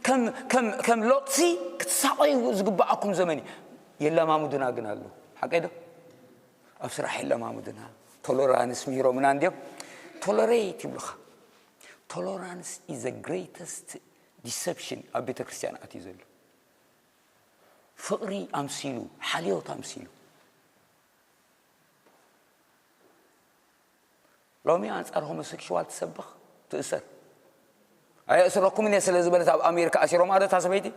ከም ከም ከም ሎጥሲ ክትሳቐዩ ዝግባኣኩም ዘመን እዩ። የለማሙድና ግን ኣሎ። ሓቀይ ዶ? ኣብ ስራሕ የለማሙድና። ቶሎራንስ ምሂሮምና እንዲዮም። ቶሎሬት ይብሉኻ። Tolerance is the greatest deception ኣብ ቤተ ክርስቲያን ኣትዩ ዘሎ። ፍቕሪ ኣምሲሉ፣ ሓልዮት ኣምሲሉ። ሎሚ ኣንጻር ሆሞሴክሹዋል ትሰብኽ፣ ትእሰር። ኣየእስረኩምን እየ ስለ ዝበለት ኣብ ኣሜሪካ ኣሲሮም ኣዶ እታ ሰበይቲ።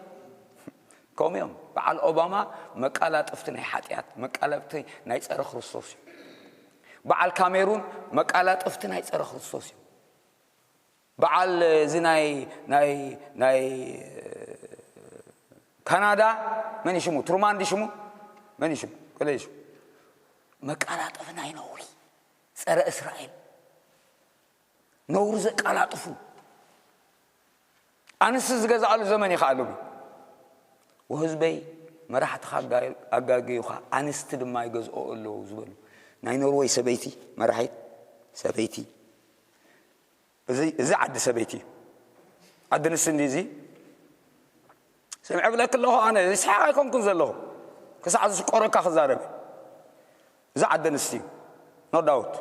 ከምኡ እዮም። በዓል ኦባማ መቃላጥፍቲ ናይ ሓጢኣት፣ መቃላጥፍቲ ናይ ጸረ ክርስቶስ እዩ። በዓል ካሜሩን መቃላጥፍቲ ናይ ጸረ ክርስቶስ እዩ። በዓል እዚ ናይ ናይ ናይ ካናዳ መን እዩ ሽሙ? ትሩማን ድዩ ሽሙ? መን እዩ ሽሙ? ገለ እዩ ሽሙ። መቃላጥፍ ናይ ነውሪ፣ ጸረ እስራኤል፣ ነውሪ ዘቃላጥፉ፣ ኣንስቲ ዝገዝኣሉ ዘመን እዩ ከኣ ሎሚ። ወህዝበይ፣ መራሕትኻ ኣጋ-፣ ኣጋግዩኻ፣ ኣንስቲ ድማ ይገዝኦ ኣለዉ ዝበሉ። ናይ ኖርወይ ሰበይቲ መራሒት ሰበይቲ፣ እዚ፣ እዚ ዓዲ ሰበይቲ እዩ። ዓዲ ኣንስቲ እንዲ እዚ ሰሚዐ ብለኪ ኣለኹ። ኣነ ይስሓቕ ኣይኮንኩን ዘለኹ፣ ክሳዕ ዝስቆረካ ክዛረብ። እዚ ዓዲ ኣንስቲ እዩ፣ ኖ ዳውት።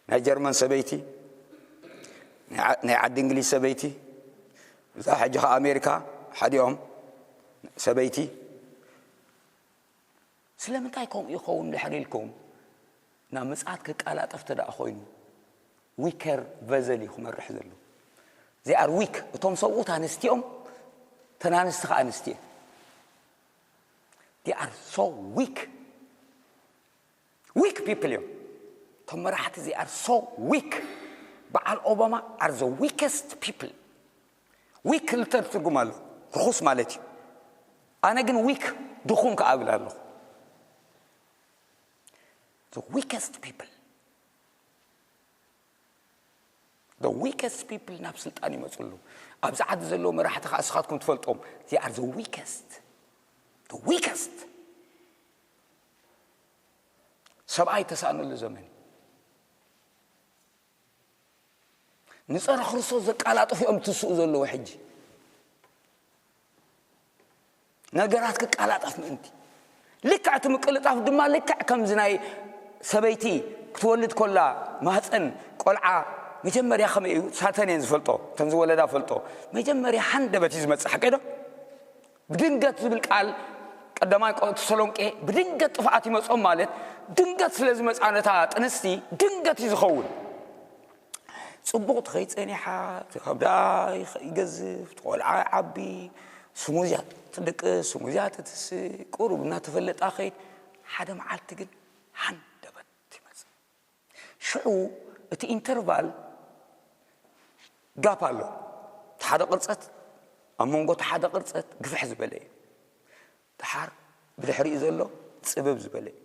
ናይ ጀርመን ሰበይቲ፣ ናይ ዓ-፣ ናይ ዓዲ እንግሊዝ ሰበይቲ፣ እዛ ሕጂ ኸዓ ኣሜሪካ ሓዲኦም ሰበይቲ። ስለምንታይ ከምኡ ይኸውን ድሕሪ ኢልኩም ናብ ምጽኣት ክቃላጠፍ እንተ ደኣ ኮይኑ፣ ዊከር ቨዘል እዩ ክመርሕ ዘሎ። They are weak። እቶም ሰብኡት ኣንስቲኦም፣ እተን ኣንስቲ ኸዓ ኣንስቲ እየን። They are so weak። Weak people እዮም። እቶም መራሕቲ they are so weak። በዓል ኦባማ are the weakest people። ዊክ ክልተ ትርጉም ኣሎ። ርኹስ ማለት እዩ። ኣነ ግን ዊክ ድኹም ክኣ እብል ኣለኹ። The weakest people. The weakest people ናብ ስልጣን ይመፁ ኣለዉ። ኣብዚ ዓዲ ዘለዉ መራሕቲ ከዓ ንስኻትኩም ትፈልጦም። They are the weakest. The weakest። ሰብኣይ ተሳእነሉ ዘመን እዩ። ንፀረ ክርስቶስ ዘቃላጥፉ እዮም ትስኡ ዘለዉ ሕጂ። ነገራት ክቃላጠፍ ምእንቲ። ልክዕ እቲ ምቅልጣፍ ድማ ልክዕ ከምዚ ናይ ሰበይቲ ክትወልድ ኮላ ማህፀን ቆልዓ መጀመርያ ከመይ እዩ? ሳተን እየን ዝፈልጦ፣ እተን ዝወለዳ ፈልጦ። መጀመርያ ሃንደበት እዩ ዝመፅእ፣ ሓቀይ ዶ? ብድንገት ዝብል ቃል ቀዳማይ ቆ-፣ ተሰሎንቄ ብድንገት ጥፍኣት ይመጾም ማለት ድንገት ስለ ዝመጻ ነታ ጥንስቲ ድንገት እዩ ዝኸውን። ጽቡቕ ትኸይድ ጸኒሓ፣ እቲ ከብዳ ይኸ-፣ ይገዝፍ፣ እቲ ቆልዓ ይዓቢ፣ ስሙዝያ ትድቅስ፣ ስሙዝያ ትትስእ፣ ቁሩብ እናተፈለጣ ኸይድ። ሓደ መዓልቲ ግን ሃንደበት ይመጽእ። ሽዑ እቲ ኢንተርቫል ጋፕ ኣሎ። እቲ ሓደ ቅርጸት ኣብ መንጎ እቲ ሓደ ቅርጸት ግፍሕ ዝበለ እዩ። ደሓር ብድሕሪኡ ዘሎ ጽብብ ዝበለ እዩ።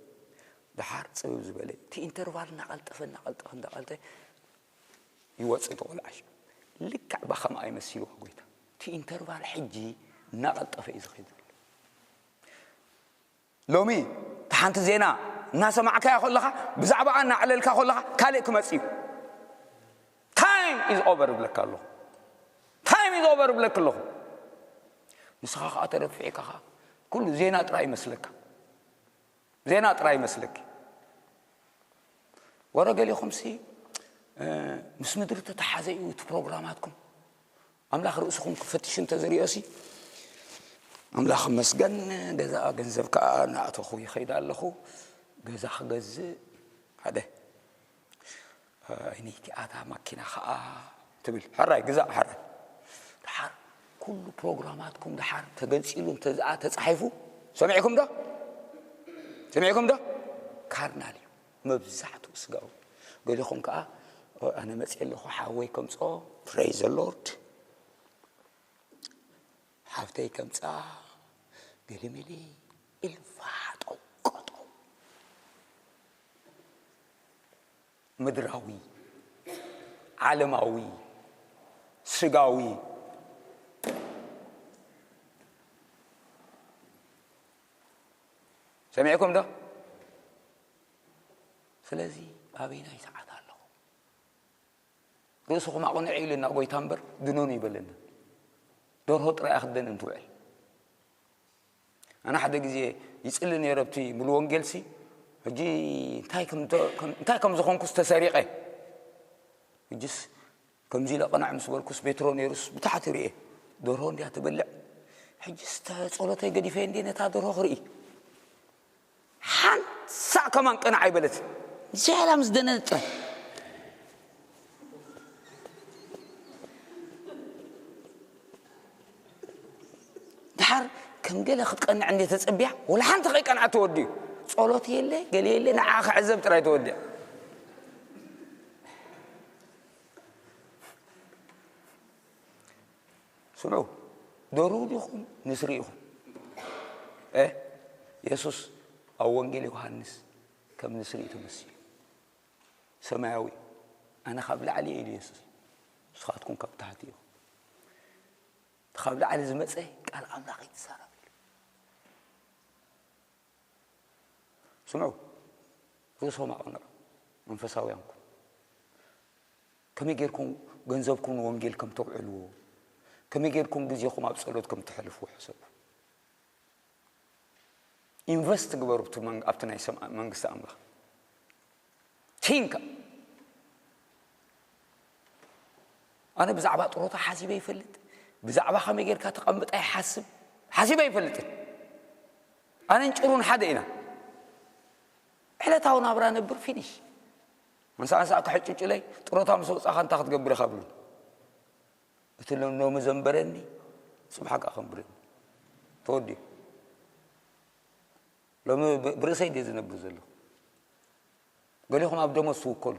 ደሓር ጽብብ ዝበለ እዩ። እቲ ኢንተርቫል እናቐልጠፈ፣ እናቐልጠፈ፣ እናቐልጠፈ ይወጽእ እቲ ቆልዓ ሽዑ። ልክዕ ብኸምኣ እዩ መሲልዎ ጎይታ። እቲ ኢንተርቫል ሕጂ እናቐልጠፈ እዩ ዝኸይድ ዘሎ። ሎሚ እታ ሓንቲ ዜና እናሰማዕካያ ከለኻ፣ ብዛዕባኣ እናዕለልካ ከለኻ ካልእ ክመጽእ እዩ። ታይም ኢዝ ኦቨር እብለካ ኣለኹ። ታይም ኢዝ ኦቨር እብለካ ኣለኹ። ንስኻ ኸኣ ተደፊዕካ ኸኣ ኩሉ ዜና ጥራይ ይመስለካ። ዜና ጥራይ ይመስለኪ። ወረ ገሊኹምሲ፣ እ፣ ምስ ምድሪ ተተሓዘ እዩ እቲ ፕሮግራማትኩም። ኣምላኽ ርእስኹም ክፈትሽ እንተዝሪኦሲ፣ ኣምላኽ ይመስገን፣ ገዛ ገንዘብ ከኣ እናኣተኹ ይኸይድ ኣለኹ። ገዛ ክገዝእ ሓደ፣ ኣይነይቲ ኣታ ማኪና ከኣ ትብል። ሕራይ ግዛእ፣ ሕራይ። ደሓር ኩሉ ፕሮግራማትኩም ደሓር ተገንጺሉ እንተዝኣ ተጻሒፉ፣ ሰሚዕኩም ዶ? ሰሚዕኩም ዶ? ካርናል እዩ። መብዛሕትኡ ስጋዊ። ገሊኹም ከኣ፣ "ኦ፣ ኣነ መጽየ ኣለኹ፣ ሓወይ ከምጽኦ፣ praise the Lord፣ ሓፍተይ ከምጽኣ፣ ገሊመሊ" ኢልፋ ጠውቀጠው። ምድራዊ፣ ዓለማዊ፣ ስጋዊ፣ ሰሚዕኩም ዶ? ስለዚ ኣበይናይ ሰዓት ኣለኹ? ርእስኹም ኣቕንዑ ኢልና ጎይታ እምበር ድነኑ ይበለና። ደርሆ ጥራይ ክትደንን ትውዕል። ኣነ ሓደ ግዜ ይጽሊ ነይረ ኣብቲ ሙሉ ወንጌልሲ። ሕጂ እንታይ ከም፣ እንታይ ከም ዝኾንኩስ ተሰሪቐ። ሕጅስ ከምዚ ኢለ ቅንዕ ምስ በልኩስ ቤትሮ ነይሩስ ብታሕቲ ርእየ። ደርሆ እንድያ ትበልዕ። ሕጅስ ተ-፣ ጸሎተይ ገዲፈ እንድየ ነታ ደርሆ ክርኢ። ሓንሳእ ከማን ቅንዕ ኣይበለት። ዝያዳ ምስ ደነነ ጥራይ። ድሓር ከም ገለ ክትቀንዕ እንደ ተጸቢያ፣ ወላ ሓንቲ ከይቀንዓ ተወዲኡ። ጸሎት የለ፣ ገለ የለ፣ ንዓ ክዕዘብ ጥራይ ተወዲኣ። ስምዑ፣ ደርሁ ዲኹም ንስሪ ኢኹም? እ፣ የሱስ ኣብ ወንጌል ዮሃንስ ከም ንስሪ እዩ ተመሲሉ። ሰማያዊ፣ ኣነ ካብ ላዕሊ እየ ኢሉ የሱስ፣ ንስኻትኩም ካብ ታሕቲ ኢኹም። እቲ ካብ ላዕሊ ዝመጸ ቃል ኣምላኽ እዩ ዝዛረብ ኢሉ። ስምዑ፣ ርእሶም ኣቕንዑ፣ መንፈሳውያን ኩኑ። ከመይ ጌርኩም ገንዘብኩም ንወንጌል ከም ተውዕልዎ፣ ከመይ ጌርኩም ግዜኹም ኣብ ጸሎት ከም ተሕልፍዎ ሕሰቡ። ኢንቨስት ግበሩ ኣብቲ መን-፣ ኣብቲ ናይ ሰም-፣ መንግስቲ ኣምላኽ። ቲንካ ኣነ ብዛዕባ ጥሮታ ሓሲበ ይፈልጥ፣ ብዛዕባ ከመይ ጌርካ ተቐምጣ ይሓስብ፣ ሓሲበ ኣይፈልጥን። ኣነን ጭሩን ሓደ ኢና። ዕለታዊ ናብራ ነብር፣ ፊኒሽ። ምሳዕ ምሳዕ ክሕጭጭለይ፣ ጥሮታ ምስ ወጻኻ እንታይ ክትገብር ኢኻ ብሉኒ። እቲ ሎ-፣ ሎሚ ዘንበረኒ፣ ጽባሕ ከኣ ከንብረኒ። ተወዲኡ። ሎሚ ብ-፣ ብርእሰይ ድየ ዝነብር ዘለኹ? ገሊኹም ኣብ ደሞዝ ትውከሉ።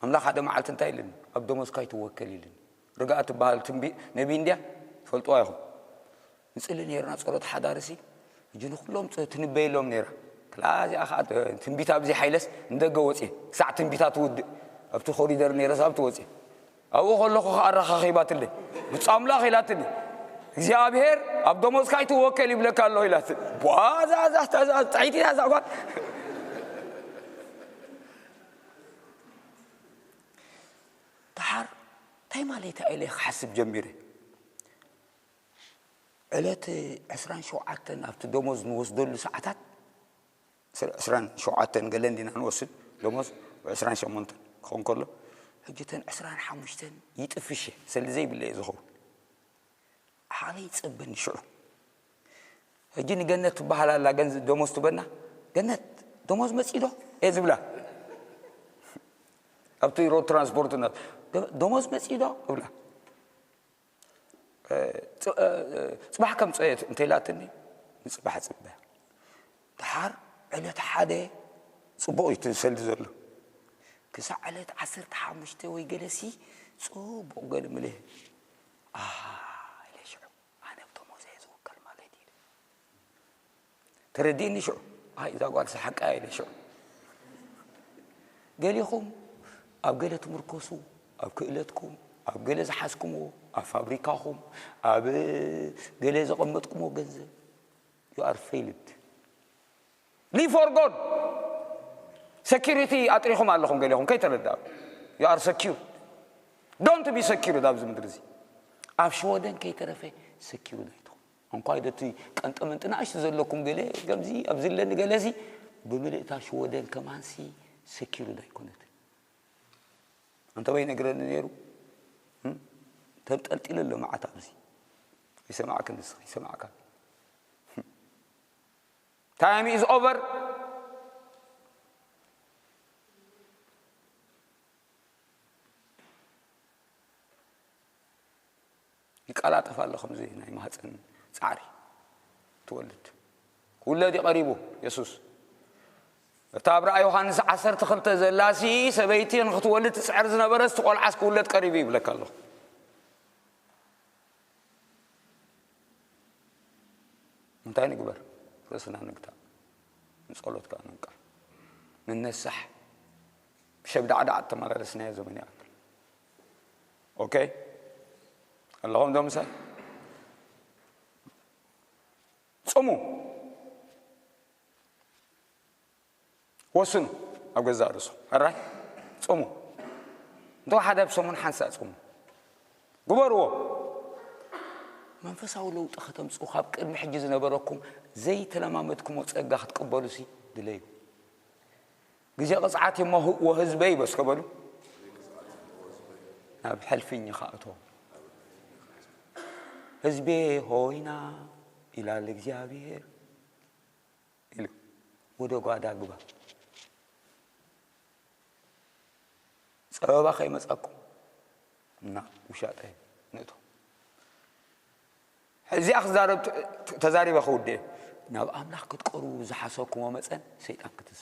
ኣምላኽ ሓደ መዓልቲ እንታይ ኢሉኒ? ኣብ ደሞዝካ ኣይትወከል ኢሉኒ። ርግኣት ትበሃል ትንቢ-፣ ነቢይ እንድያ፣ ትፈልጥዋ ኢኹም። ንጽሊ ነይርና ጸሎት ሓዳርሲ፣ ሕጂ ንኹሎም ጸ-፣ ትንበየሎም ነይራ። ክላ እዚኣ ኸዓ ት-፣ ትንቢት ኣብዚ ሓይለስ ንደገ ወጽየ። ክሳዕ ትንቢታ ትውድእ። ኣብቲ ኮሪደር ነይረስ ኣብቲ ወጽየ። ኣብኡ ከለኹ ኸዓ ኣረኻኺባትለይ። ብፁዕ ኣምላኽ ኢላትኒ። እግዚኣብሔር ኣብ ደሞዝካ ኣይትወከል ይብለካ ኣሎ ኢላትኒ። ቧ፣ እዛ፣ እዛ፣ እዛ፣ እዛ፣ ጥዕይቲ እያ እዛ ጓል። ደሓር እንታይ ማለት እያ ኢለ ክሓስብ ጀሚረ። ዕለት ዕስራን ሸውዓተን ኣብቲ ደሞዝ ንወስደሉ ሰዓታት፣ ዕስራን ሸውዓተን ገለ እንዲና ንወስድ፣ ደሞዝ ዕስራን ሸሞንተን ክኸውን ከሎ፣ ሕጂ እተን ዕስራን ሓሙሽተን ይጥፍሽ እየ፣ ሰልዲ ዘይብለ እየ ዝኸውን። ሓበይ ይጸበኒ ሽዑ። ሕጂ ንገነት ትበሃል ኣላ፣ ገንዝ-፣ ደሞዝ ትበና። "ገነት፣ ደሞዝ መጺኡ ዶ?" እየ ዝብላ። ኣብቲ ሮድ ትራንስፖርት እና፣ "ደ-፣ ደሞዝ መጺኡ ዶ?" እብላ። እ፣ ጽ-፣ እ፣ እ፣ "ጽባሕ ከምጽኦ እየ" እንተኢላትኒ፣ ንጽባሕ እጽበ። ደሓር ዕለት ሓደ ጽቡቕ እዩ እቲ ሰልዲ ዘሎ። ክሳዕ ዕለት ዓሰርተ ሓሙሽተ ወይ ገለሲ ጽቡቕ ገለ ምልህ። "ኣሃ" ኢለ ሽዑ፣ "ኣነ ብደሞዝ እየ ዝውከል ማለት እዩ" ኢለ። ተረዲእኒ ሽዑ። "ኣይ፣ እዛ ጓልሲ ሓቃ" ኢለ ሽዑ። ገሊኹም ኣብ ገለ ትምርኮሱ፣ ኣብ ክእለትኩም፣ ኣብ ገለ ዝሓዝኩምዎ፣ ኣብ ፋብሪካኹም፣ ኣብ ገለ ዘቐመጥኩምዎ ገንዘብ፣ you are failed. Live for God. Security ኣጥሪኹም ኣለኹም ገሊኹም ከይተረዳእኩም። You are secured. Don't be secured ኣብዚ ምድሪ እዚ። ኣብ ሽወደን ከይተረፈ secured ኣይትኹም። እንኳይ ደቲ ቀንጠመንጢ ንኣሽቱ ዘለኩም ገለ ከምዚ ኣብዚ ለኒ ገለሲ ብምልእታ ሽወደን ከማንሲ secured ኣይኮነትን። እንተበይ ነግረኒ ነይሩ፣ እም? ተንጠልጢሉ ኣሎ መዓት ኣብዚ። ይሰማዕክ ንስኺ፣ ይሰማዕካ። Time is over. ይቀላጠፍ ኣሎ ከምዚ ናይ ማህፀን ፃዕሪ ትወልድ። ክውለድ እዩ ቀሪቡ የሱስ። እታ ኣብ ራእይ ዮሃንስ ዓሰርተ ክልተ ዘላሲ ሰበይቲ ንክትወልድ ትፅዕር ዝነበረስ እቲ ቆልዓስ ክውለድ ቀሪቡ ይብለካ ኣለኹ። እንታይ ንግበር? ርእስና ንግታእ። ንጸሎት ከኣ ንንቃሕ። ንነሳሕ። ብሸብዳዕዳዕ እተመላለስናዮ ዘመን ይኣክል። ኦኬ? ኣለኹም ዶ ምሳይ? ጽሙ። ወስኑ ኣብ ገዛእ ርእሱ ሕራይ ጽሙ እንተ ሓደ ኣብ ሰሙን ሓንሳእ ጽሙ ግበርዎ። መንፈሳዊ ለውጢ ከተምፅኡ ካብ ቅድሚ ሕጂ ዝነበረኩም ዘይተለማመድኩሞ ፀጋ ክትቅበሉ ሲ ድለዩ። ግዜ ቅፅዓት እሞ ህዝበይ በስከ በሉ ናብ ሕልፍኝ ከእቶ። ህዝቤ ሆይና ይላል እግዚኣብሔር ኢሉ ወደ ጓዳ ግባ። ፀበባ ከይመፃኩም እና ውሻጠ ንእቶ። እዚኣ ክዛረብ ተዛሪበ ክውድእ ናብ ኣምላኽ ክትቀርቡ ዝሓሰብኩሞ መፀን ሰይጣን ክትስ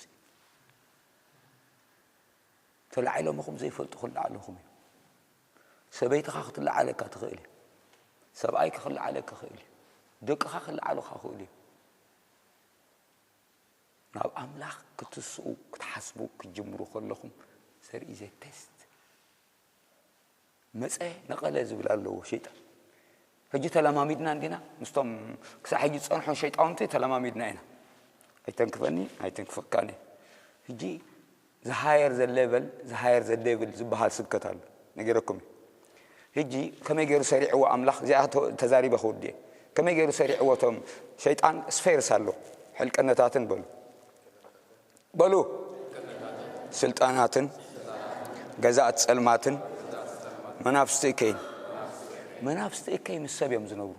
ተላዒሎምኹም ዘይፈልጡ ክልዓለኹም እዩ። ሰበይትኻ ክትልዓለካ ትኽእል እዩ። ሰብኣይካ ክልዓለካ ክእል እዩ። ደቅኻ ክልዓሉካ ክእል እዩ። ናብ ኣምላኽ ክትስኡ ክትሓስቡ ክትጅምሩ ከለኹም ዘርኢ ዘ ቴስት መፀ ነቐለ ዝብል ኣለዎ ሸይጣን። ሕጂ ተለማሚድና እንዲና ምስቶም ክሳብ ሕጂ ዝፀንሑ ሸይጣውንቲ ተለማሚድና ኢና። ኣይተንክፈኒ ኣይተንክፈካኒ። ሕጂ ዝሃየር ዘ ሌቨል ዝሃየር ዘ ሌቭል ዝበሃል ስብከት ኣሎ ነጊረኩም እዩ። ሕጂ ከመይ ገይሩ ሰሪዕዎ ኣምላኽ እዚኣ ተዛሪበ ክውድእ ከመይ ገይሩ ሰሪዕዎ እቶም ሸይጣን ስፌርስ ኣሎ ሕልቀነታትን በሉ በሉ ስልጣናትን ገዛእት ጸልማትን መናፍስቲ እከይን መናፍስቲ እከይ ምስ ሰብ እዮም ዝነብሩ።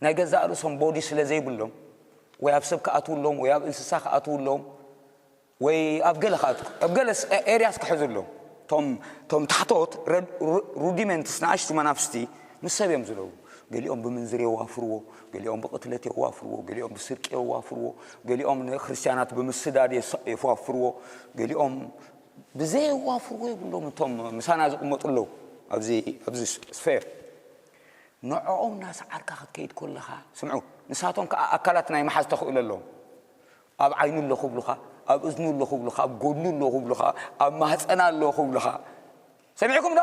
ናይ ገዛእ ርእሶም ቦዲ ስለ ዘይብሎም ወይ ኣብ ሰብ ክኣትውሎም ወይ ኣብ እንስሳ ክኣትውሎም ወይ ኣብ ገለ ክኣት ኣብ ገለ ኤርያስ ክሕዙሎም ቶም ታሕቶት ሩዲመንትስ ንኣሽቱ መናፍስቲ ምስ ሰብ እዮም ዝነብሩ። ገሊኦም ብምንዝር የዋፍርዎ፣ ገሊኦም ብቕትለት የዋፍርዎ፣ ገሊኦም ብስርቂ የዋፍርዎ፣ ገሊኦም ንክርስትያናት ብምስዳድ የዋፍርዎ፣ ገሊኦም ብዘየዋፍርዎ የብሎም። እቶም ምሳና ዝቕመጡ ኣለዉ ኣብዚ ስፌር ንዕኦም እናሰዓርካ ክትከይድ ከለኻ ስምዑ፣ ንሳቶም ከዓ ኣካላት ናይ መሓዝ ተኽእሎ ኣለዎም። ኣብ ዓይኑ ኣሎ ክብሉኻ፣ ኣብ እዝኑ ኣሎ ክብሉኻ፣ ኣብ ጎድኑ ኣሎ ክብሉኻ፣ ኣብ ማህፀና ኣሎ ክብሉኻ። ሰሚዕኩም ዶ?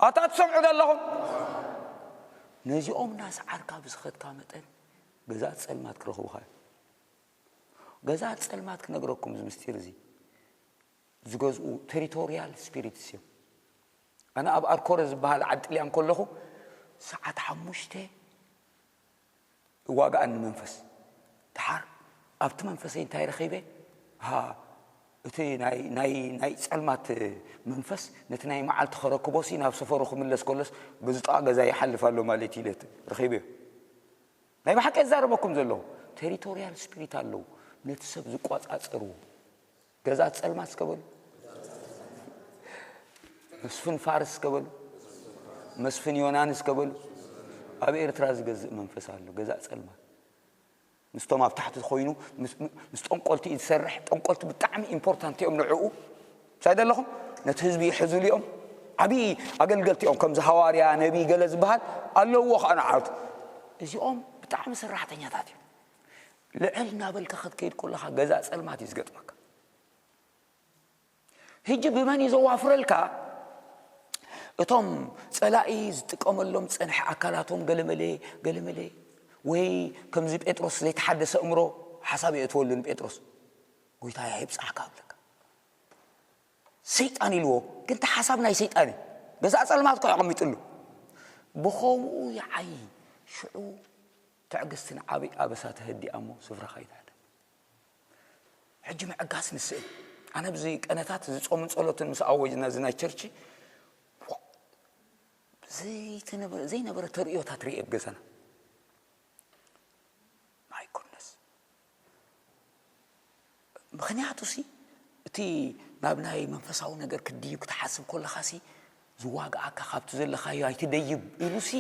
ኣታ ትሰምዑ ዶ ኣለኹም? ነዚኦም እናሰዓርካ ብዝኸድካ መጠን ገዛእት ጸልማት ክረኽቡኻ እዮም። ገዛእት ጸልማት ክነግረኩም እዚ ምስጢር እዚ ዝገዝኡ ቴሪቶሪያል ስፒሪትስ እዮም። ኣነ ኣብ ኣርኮረ ዝበሃል ዓዲ ጥልያን ከለኹ ሰዓት ሓሙሽተ እዋግኣኒ መንፈስ። ድሓር ኣብቲ መንፈሰይ እንታይ ረኺበ? ሃ፣ እቲ ናይ፣ ናይ፣ ናይ ጸልማት መንፈስ ነቲ ናይ መዓልቲ ከረክቦሲ ናብ ሰፈሩ ክምለስ ከሎስ በዚ ጥቓ ገዛ ይሓልፍ ኣሎ ማለት ኢለ ረኺበዮ። ናይ ብሓቂ የዛረበኩም ዘለኹ። ቴሪቶሪያል ስፒሪት ኣለዉ ነቲ ሰብ ዝቆጻጸርዎ። ገዛእት ጸልማት እስከ በሉ። መስፍን ፋርስ እስከ በሉ። መስፍን ዮናን እስከ በሉ። ኣብ ኤርትራ ዝገዝእ መንፈስ ኣሎ። ገዛእ ጸልማት ምስቶም ኣብ ታሕቲ ኮይኑ ምስ ጠንቆልቲ እዩ ዝሰርሕ። ጠንቆልቲ ብጣዕሚ ኢምፖርታንት እዮም ንዕኡ። ሳይ ዘለኹም ነቲ ህዝቢ ይሕዙሉ እዮም። ዓብዪ ኣገልገልቲ እዮም። ከምዚ ሃዋርያ ነቢይ ገለ ዝበሃል ኣለዎ ከዓ ንዓቱ። እዚኦም ብጣዕሚ ሰራሕተኛታት እዮም። ልዕል እናበልካ ክትከይድ ከለኻ ገዛእ ጸልማት እዩ ዝገጥመካ። ሕጂ ብመን እዩ ዘዋፍረልካ? እቶም ጸላኢ ዝጥቀመሎም ዝጸንሐ ኣካላቶም ገለመለ ገለመለ ወይ ከምዚ ጴጥሮስ ዘይተሓደሰ እምሮ ሓሳብ የእትወሉ ንጴጥሮስ። ጎይታ ይብጻሕካ ኣብለካ። ሰይጣን ኢልዎ ግን እቲ ሓሳብ ናይ ሰይጣን እዩ። ገዛእ ጸልማት እኮ ኣቐሚጥሉ። ብኸምኡ ይዓይ ሽዑ ትዕግስትን ዓብይ ኣበሳ ተህዲኣ እሞ ስፍራኻ ይትሕደ። ሕጂ ምዕጋስ ንስእል። ኣነ ብዚ ቀነታት እዚ ጾምን ጸሎትን ምስ ኣወጅና እዚ ናይ ቸርች ዘይነበረ ተርእዮታት ርእየ ኣብ ገዛና። ማይ ጉድነስ። ምኽንያቱ ሲ እቲ ናብ ናይ መንፈሳዊ ነገር ክድዩ ክትሓስብ ከለኻ ሲ ዝዋግኣካ ካብቲ ዘለኻዮ ኣይትደይብ ኢሉ ሲ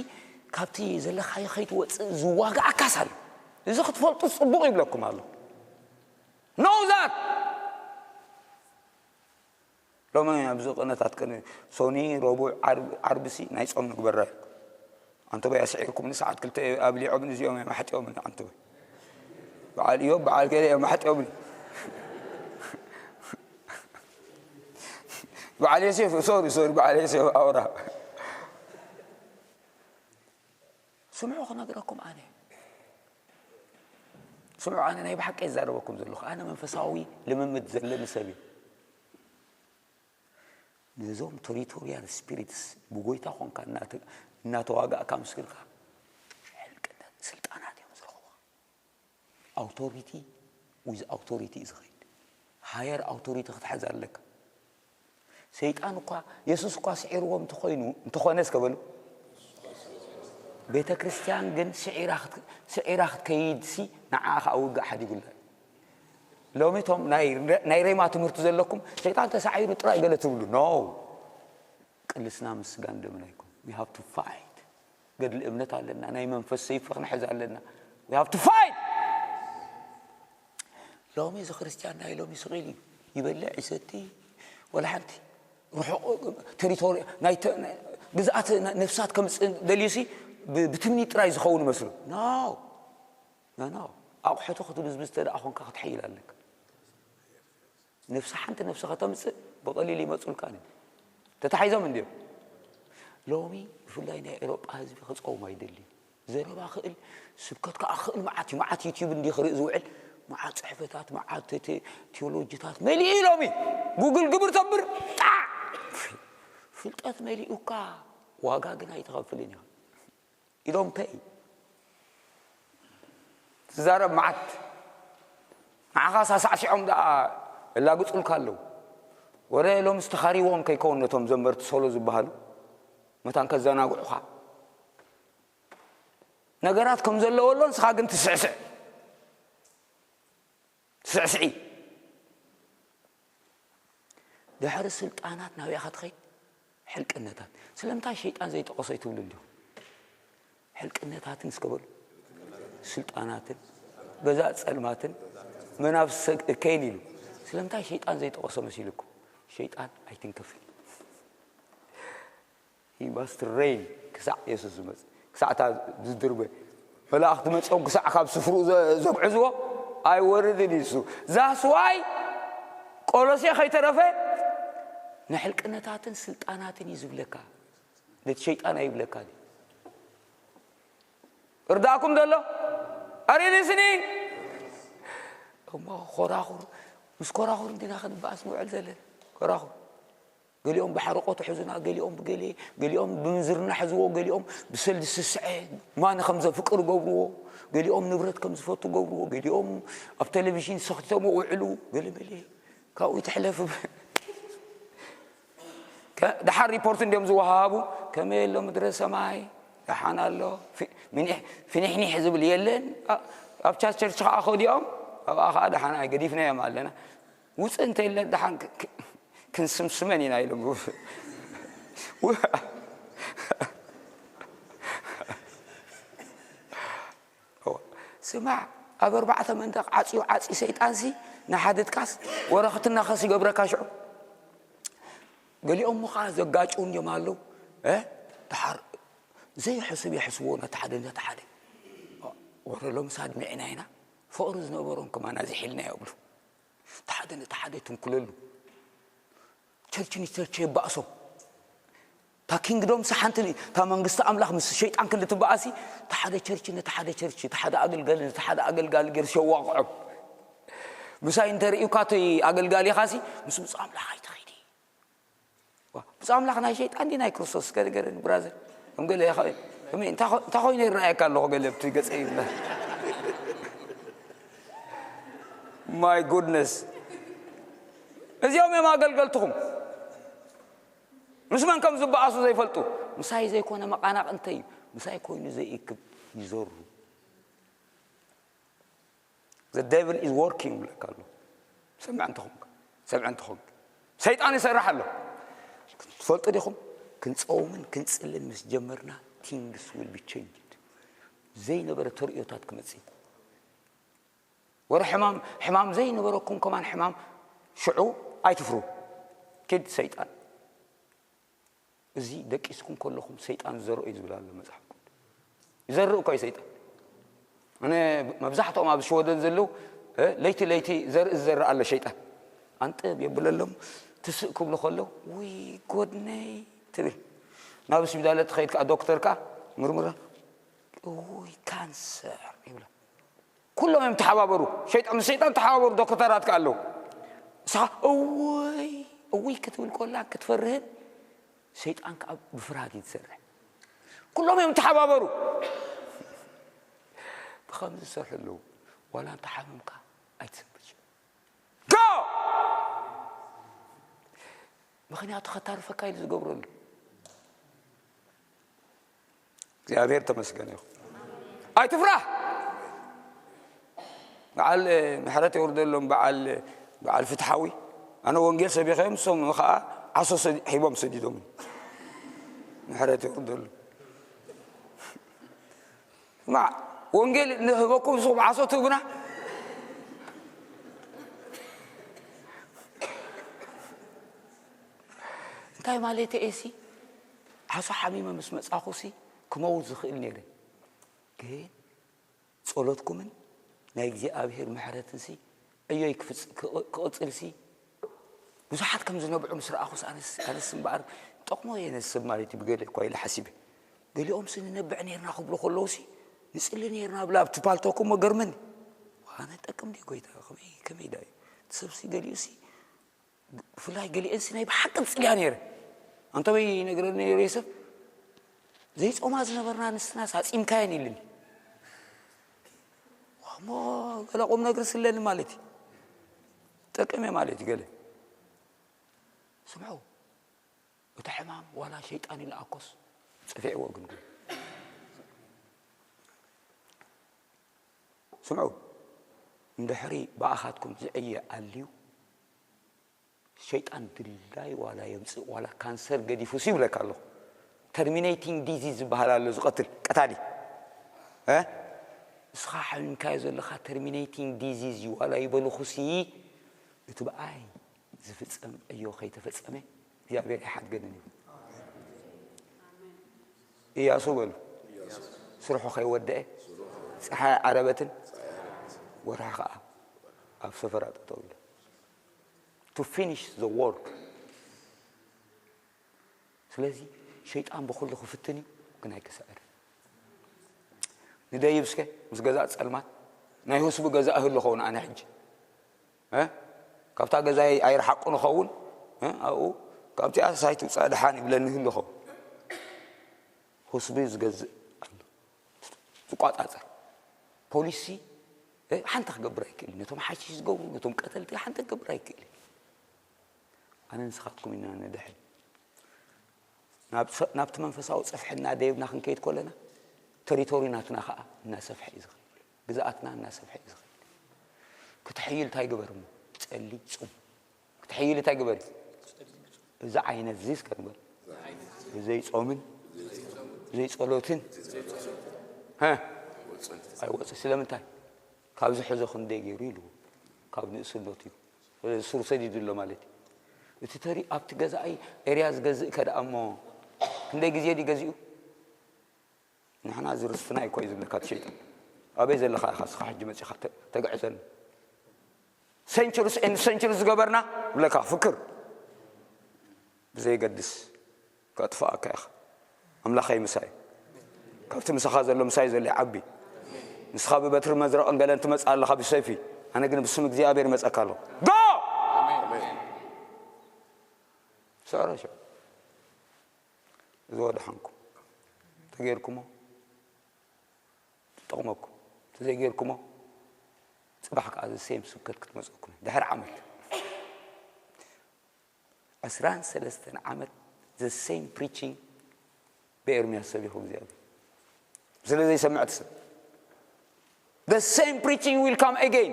ካብቲ ዘለኻዮ ከይትወፅእ ዝዋግኣካ ሳሉ እዚ ክትፈልጡ ፅቡቕ ይብለኩም ኣሎ። Know that። ሎሚ ኣብዚ ቅነታት ቅን ሶኒ ረቡዕ ዓርብሲ ናይ ጾም ንግበራ። ኣንተበይ ኣስዒርኩም ንሰዓት ክልተ ኣብሊዖም ንዚኦም እዮም ኣሕጢኦም ኣንተበይ በዓል እዮም በዓል ገለ እዮም ኣሕጢኦም። በዓል የሴፍ ሶሪ ሶሪ በዓል የሴፍ ኣውራ ስምዑ ክነግረኩም ኣነ ስምዑ፣ ኣነ ናይ ብሓቂ ይዛረበኩም ዘለኹ። ኣነ መንፈሳዊ ልምምድ ዘለኒ ሰብ እየ። ነዞም ቴሪቶርያል ስፒሪትስ ብጎይታ ኾንካ እናተ- እናተዋጋእካ ምስክርካ፣ ሕልቅነት ስልጣናት እዮም ዝረኽቡኻ። ኣውቶሪቲ ዊዝ ኣውቶሪቲ እዩ ዝኸይድ። ሃየር ኣውቶሪቲ ክትሕዝ ኣለካ። ሰይጣን እኳ፣ የሱስ እኳ ስዒርዎም እንተኾይኑ፣ እንተኾነ እስከ በሉ፣ ቤተ ክርስቲያን ግን ስዒራ ክት- ስዒራ ክትከይድሲ፣ ንዓኣ ከኣ ውግእ ሓዲጉላ እዩ። ሎሚ እቶም ናይ ናይ ሬማ ትምህርቲ ዘለኩም፣ ሰይጣን ተሳዒሩ ጥራይ ገለ ትብሉ፣ ኖ። ቅልስና ምስ ስጋን ደምን ኣይኮን። We have to fight። ገድሊ እምነት ኣለና፣ ናይ መንፈስ ሰይፊ ክንሕዝ ኣለና። We have to fight። ሎሚ እዚ ክርስቲያን ናይ ሎሚ ስቕ ኢሉ እዩ። ይበልዕ፣ ይሰቲ፣ ወላ ሓንቲ ርሑቕ ቴሪቶሪ ናይ ተ- ናይ ግዝኣት ነ- ነፍሳት ከምፅእ ደልዩሲ፣ ብ- ብትምኒት ጥራይ ዝኸውን ይመስሉ። ኖ፣ ኖ፣ ኖ። ኣቑሑቱ ክትብዝብዝ እንተ ደኣ ኾንካ ክትሕይል ኣለካ። ነፍሲ ሓንቲ ነፍሲ ከተምፅእ ብቐሊል ይመፁልካ። ተታሒዞም እንድዮም። ሎሚ ብፍላይ ናይ ኤሮጳ ህዝቢ ክፀውም ኣይደልዩ። ዘረባ ክእል፣ ስብከት ከዓ ክእል፣ መዓት እዩ። መዓት ዩቲዩብ እንዲ ክርኢ ዝውዕል፣ መዓት ፅሕፈታት፣ መዓት ቴ- ቴዎሎጂታት መሊኡ እዩ ሎሚ። ጉግል ግብር ተብር፣ ጣዕ! ፍልጠት መሊኡካ፣ ዋጋ ግን ኣይትኸፍልን ኢኻ። You don't pay። ትዛረብ መዓት። ንዓኻ ሳሳዕሲዖም ደኣ እላግጹልካ ኣለዉ። ወረ ሎምስ ተኻሪዎም ከይከውን ነቶም ዘመርቲ ሶሎ ዝበሃሉ መታን ከዘናግዑኻ። ነገራት ከም ዘለዎሎ ንስኻ ግን ትስዕስዕ። ትስዕስዒ። ድሕሪ ስልጣናት ናበይ ኢኻ ትኸይድ? ሕልቅነታት። ስለምንታይ ሸይጣን ዘይጠቐሶ ይትብሉ እንዲኹም? ሕልቅነታትን እስከ በሉ። ስልጣናትን ገዛእ ጸልማትን መናፍስት እከይን ኢሉ። ስለምንታይ ሸይጣን ዘይጠቐሶ መሲልኩም? ሸይጣን ኣይትንከፍን። He must reign ክሳዕ የሱስ ዝመጽእ። ክሳዕ እታ ዝድርበ መላእኽቲ መጺኦም ክሳዕ ካብ ስፍርኡ ዘ- ዘግዕዝዎ ኣይወርድን እዩ እሱ። That's why ቆሎሴ ከይተረፈ ንሕልቅነታትን ስልጣናትን እዩ ዝብለካ። ነቲ ሸይጣን ኣይብለካ። እርዳእኩም ደሎ? Are you listening? እሞ ኮራኹር፣ ምስ ኮራኹር እንዲና ክንበኣስ ንውዕል ዘለና። ኮራኹር። ገሊኦም ብሓርቆ ትሕዙና፣ ገሊኦም ብገሌ፣ ገሊኦም ብምንዝርና ሕዝዎ፣ ገሊኦም ብሰልዲ ስስዐ ማን ከም ዘፍቅር ገብርዎ፣ ገሊኦም ንብረት ከም ዝፈቱ ገብርዎ፣ ገሊኦም ኣብ ቴሌቪዥን ሰኽቲቶሞ ውዕሉ፣ ገለ መለ ካብኡ ይትሕለፍ። ከ- ደሓር ሪፖርት እንዲዮም ዝወሃሃቡ፣ ከመይ ኣሎ ምድረ ሰማይ፣ ደሓን ኣሎ፣ ፊ- ሚኒሕ- ፊኒሕኒሕ ዝብል የለን። ኣ- ኣብ ቻ- ቸርች ከዓ ከዲኦም፣ ኣብኣ ከዓ ደሓን ኣይገዲፍናዮም ኣለና። ውፅእ እንተይለ ደሓን ክ- ክ- ክንስምስመን ኢና ኢሎም። ስማዕ፣ ኣብ ኣርባዕተ መንደቕ ዓፅዩ ዓፂ ሰይጣንሲ ንሓድትካስ ወረኽትናኸስ ይገብረካ ሽዑ። ገሊኦም ከዓ ዘጋጭው እንዲዮም ኣለዉ። እ? ደሓር ዘይሕስብ የሕስብዎ ነቲ ሓደ ነቲ ሓደ። ወረ ሎምስ ኣድሚዕና ኢና፣ ፍቕሪ ዝነበሮም ከማና ዝሒልና ይብሉ። እቲ ሓደ ነቲ ሓደ ትንኩለሉ። ቸርች ንቸርች የባእሶም። እታ ኪንግዶም ሲ ሓንቲ እታ መንግስቲ ኣምላኽ ምስ ሸይጣን ክንዲ ትበኣሲ፣ እቲ ሓደ ቸርች ነቲ ሓደ ቸርች፣ እቲ ሓደ ኣገልጋሊ ነቲ ሓደ ኣገልጋሊ ገይሩ ሸዋቕዖም። ምሳይ እንተርእዩካ እቲ ኣገልጋሊኻሲ ምስ ብፁዕ ኣምላኽ ኣይትኸይዲ። ዋ፣ ብፁዕ ኣምላኽ ናይ ሸይጣን ድዩ ናይ ክርስቶስ? እስከ ንገረኒ ብራዘር። ከም ገለ ይኸ- ከመይ፣ እንታይ ኮ- እንታይ ኮይኑ ይረኣየካ ኣለኹ ገለ ኣብቲ ገጸይ ይብላ። My goodness። እዚኦም እዮም ኣገልገልትኹም። ምስ መን ከም ዝበኣሱ ዘይፈልጡ። ምሳይ ዘይኮነ መቓናቕንተይ እዩ። ምሳይ ኮይኑ ዘይእክብ ይዘሩ። The devil is working ይብለካ ኣሎ። ሰምዐ እንተኾንካ፣ ሰምዐ እንተኾንካ፣ ሰይጣን ይሰርሕ ኣሎ። ትፈልጡ ዲኹም? ክንጸውምን ክንጽልን ምስ ጀመርና፣ things will be changed። ዘይነበረ ተርእዮታት ክመጽእ እዩ። ወረ ሕማም፣ ሕማም ዘይነበረኩም ከማን ሕማም ሽዑ ኣይትፍሩ። ኪድ ሰይጣን። እዚ ደቂስኩም ከለኹም ሰይጣን ዝዘርኦ እዩ ዝብል ኣሎ መጽሓፍ ቅዱስ። ይዘርእ እኮ እዩ ሰይጣን። ኣነ መብዛሕትኦም ኣብ ሽወደን ዘለዉ፣ እ፣ ለይቲ ለይቲ ዘርኢ ዝዘርእ ኣሎ ሸይጣን። ኣንጥብ የብለሎም፣ ትስእ ክብሉ ከለዉ፣ "ውይ ጎድነይ" ትብል። ናብ ስፒታል ትኸይድ ከኣ ዶክተር ከኣ ምርምራ፣ "ውይ ካንሰር" ይብላ። ኩሎም እዮም ተሓባበሩ። ሸይጣን ምስ ሸይጣን ተሓባበሩ ዶክተራት ከ ኣለዉ። ንስኻ እወይ እውይ ክትብል ኮላ ክትፈርህን ሸይጣን ከዓ ብፍርሃት እዩ ዝሰርሕ። ኩሎም እዮም ተሓባበሩ። ብኸምዚ ዝሰርሑ ኣለዉ። ዋላ እንተሓመምካ ኣይትሰንብድ። ዶ ምኽንያቱ ኸታርፈካ ኢሉ ዝገብረሉ እግዚኣብሔር ተመስገን ይኹን። ኣይትፍራህ። በዓል ምሕረት የውርደሎም። በዓል በዓል ፍትሓዊ ኣነ ወንጌል ሰቢኸዮም እሶም ከዓ ዓሶ ሂቦም ሰዲዶም። ምሕረት የውርደሎም። ስማዕ፣ ወንጌል ንህበኩም ንስኹም ዓሶ ትህቡና። እንታይ ማለት እየ ሲ ዓሶ ሓሚመ ምስ መጻኹ ሲ ክመውት ዝኽእል ነይረ። ግን ጸሎትኩምን ናይ እግዚኣብሔር ምሕረትን ሲ ዕዮይ ክፍጽ- ክቕ- ክቕጽል ሲ ብዙሓት ከም ዝነብዑ ምስ ረኣኹስ ኣነስ ኣነስ እምበኣር ጠቕሞ እየ ነዚ ሰብ ማለት እዩ ብገለ እኳ ኢለ ሓሲበ። ገሊኦም ሲ ንነብዕ ነርና ክብሉ ከለዉ ሲ ንጽሊ ነርና ብላ ኣብቲ ፓልቶክ እሞ ገርመኒ። ዋነ ጠቅም ድዩ ጎይታ ከመይ ከመይ ዳ እዩ እቲ ሰብ ሲ ገሊኡ ሲ ብፍላይ ገሊኤንሲ ናይ ብሓቂ ዝፅልያ ነይረ። ኣንተበይ ይነግረኒ ነይሩ የሰብ ዘይፆማ ዝነበርና ንስትናስ ኣፂምካየን ኢልኒ። እሞ ገለ ቁም ነገር ስለኒ ማለት እዩ። ጠቅም እየ ማለት እዩ። ገለ ስምዑ፣ እቲ ሕማም ዋላ ሸይጣን ይልኣኮስ ፅፊዕዎ ግን ስምዑ፣ እንድሕሪ ብኣኻትኩም ዝዕየ ኣልዩ ሸይጣን ድላይ ዋላ የምፅእ ዋላ ካንሰር ገዲፉስ ይብለካ ኣለኹ። ተርሚኔቲንግ ዲዚዝ ዝበሃል ኣሎ ዝቐትል ቀታሊ። ንስኻ ሓሚምካዮ ዘለኻ ተርሚኔቲንግ ዲዚዝ እዩ ዋላ ይበልኹሲ እቲ ብኣይ ዝፍፀም ዕዮ ከይተፈፀመ እግዚኣብሔር ኣይሓድገንን እዩ። እያሱ በሉ ስርሑ ከይወደአ ፀሓይ ዓረበትን ወርሒ ከዓ ኣብ ሰፈራ ጠጠው ኢለ to finish the work። ስለዚ ሸይጣን ብኩሉ ክፍትን እዩ ግን ኣይክስዕርን። ንደይብ እስከ ምስ ገዛእ ፀልማት ናይ ህስቡ ገዛእ እህሉ ኸውን ኣነ ሕጂ ካብታ ገዛይ ኣይረሓቁ ንኸውን ኣብኡ ካብቲኣ ሳይ ትውፃእ ደሓን ይብለኒ ህሉ ኸውን። ህስቡ ዝገዝእ ኣሎ ዝቋፃፀር ፖሊሲ ሓንቲ ክገብር ኣይክእል። ነቶም ሓሽሽ ዝገብሩ ነቶም ቀተልቲ ሓንቲ ክገብር ኣይክእል። ኣነ ንስኻትኩም ኢና ንድሕን ናብቲ መንፈሳዊ ፅፍሒ እናደየብና ክንከይድ ከለና ተሪቶሪ ናትና ከዓ እናሰፍሐ እዩ ዝኸይድ። ግዝኣትና እናሰፍሐ እዩ ዝኸይድ። ክትሕይል እንታይ ግበር እሞ ፀሊ ፁም ክትሕይል እንታይ ግበር እዩ። እዚ ዓይነት እዚ እስከ ንበል ብዘይ ፆምን ብዘይ ጸሎትን ኣይወፅእ። ስለምንታይ ካብዚ ሕዞ ክንደይ ገይሩ ኢሉ ካብ ንእስነቱ እዩ ስሩ ሰዲዱ ኣሎ ማለት እዩ። እቲ ተሪ ኣብቲ ገዛኣይ ኤርያ ዝገዝእ ከደኣ እሞ ክንደይ ግዜ ድዩ ገዚኡ? ንሕና እዚ ርስትና እዩ እኮ እዩ ዝብለካ እቲ ሸይጣን። ኣበይ ዘለኻ ኢኻ እስኻ ሕጂ መጺኻ ተግዕዘኒ? ሴንቸሪስ ኤንድ ሴንቸሪስ ዝገበርና ብለካ ፍክር ብዘየገድስ ከጥፍኣካ ኢኻ። ኣምላኸይ ምሳይ ካብቲ ምሳኻ ዘሎ ምሳይ ዘሎ ይዓቢ። ንስኻ ብበትሪ መዝረቕን ገለን ትመጽእ ኣለኻ ብሰይፊ ኣነ ግን ብስም እግዚኣብሔር ይመጸካ ኣለኹ። ጎ ስዕሮ ሽዑ እዚ ወደሓንኩም ተጌርኩሞ ትጠቕመኩም ተዘይጌርኩሞ ፅባሕ ከዓ ዘ ሴም ስብከት ክትመፀኩም ድሕሪ ዓመት ዕስራን ሰለስተን ዓመት ዘ ሴም ፕሪቺንግ ብኤርምያስ ሰቢኹ እግዚኣብሔር ስለ ዘይሰምዕ ትስብ the same preaching will come again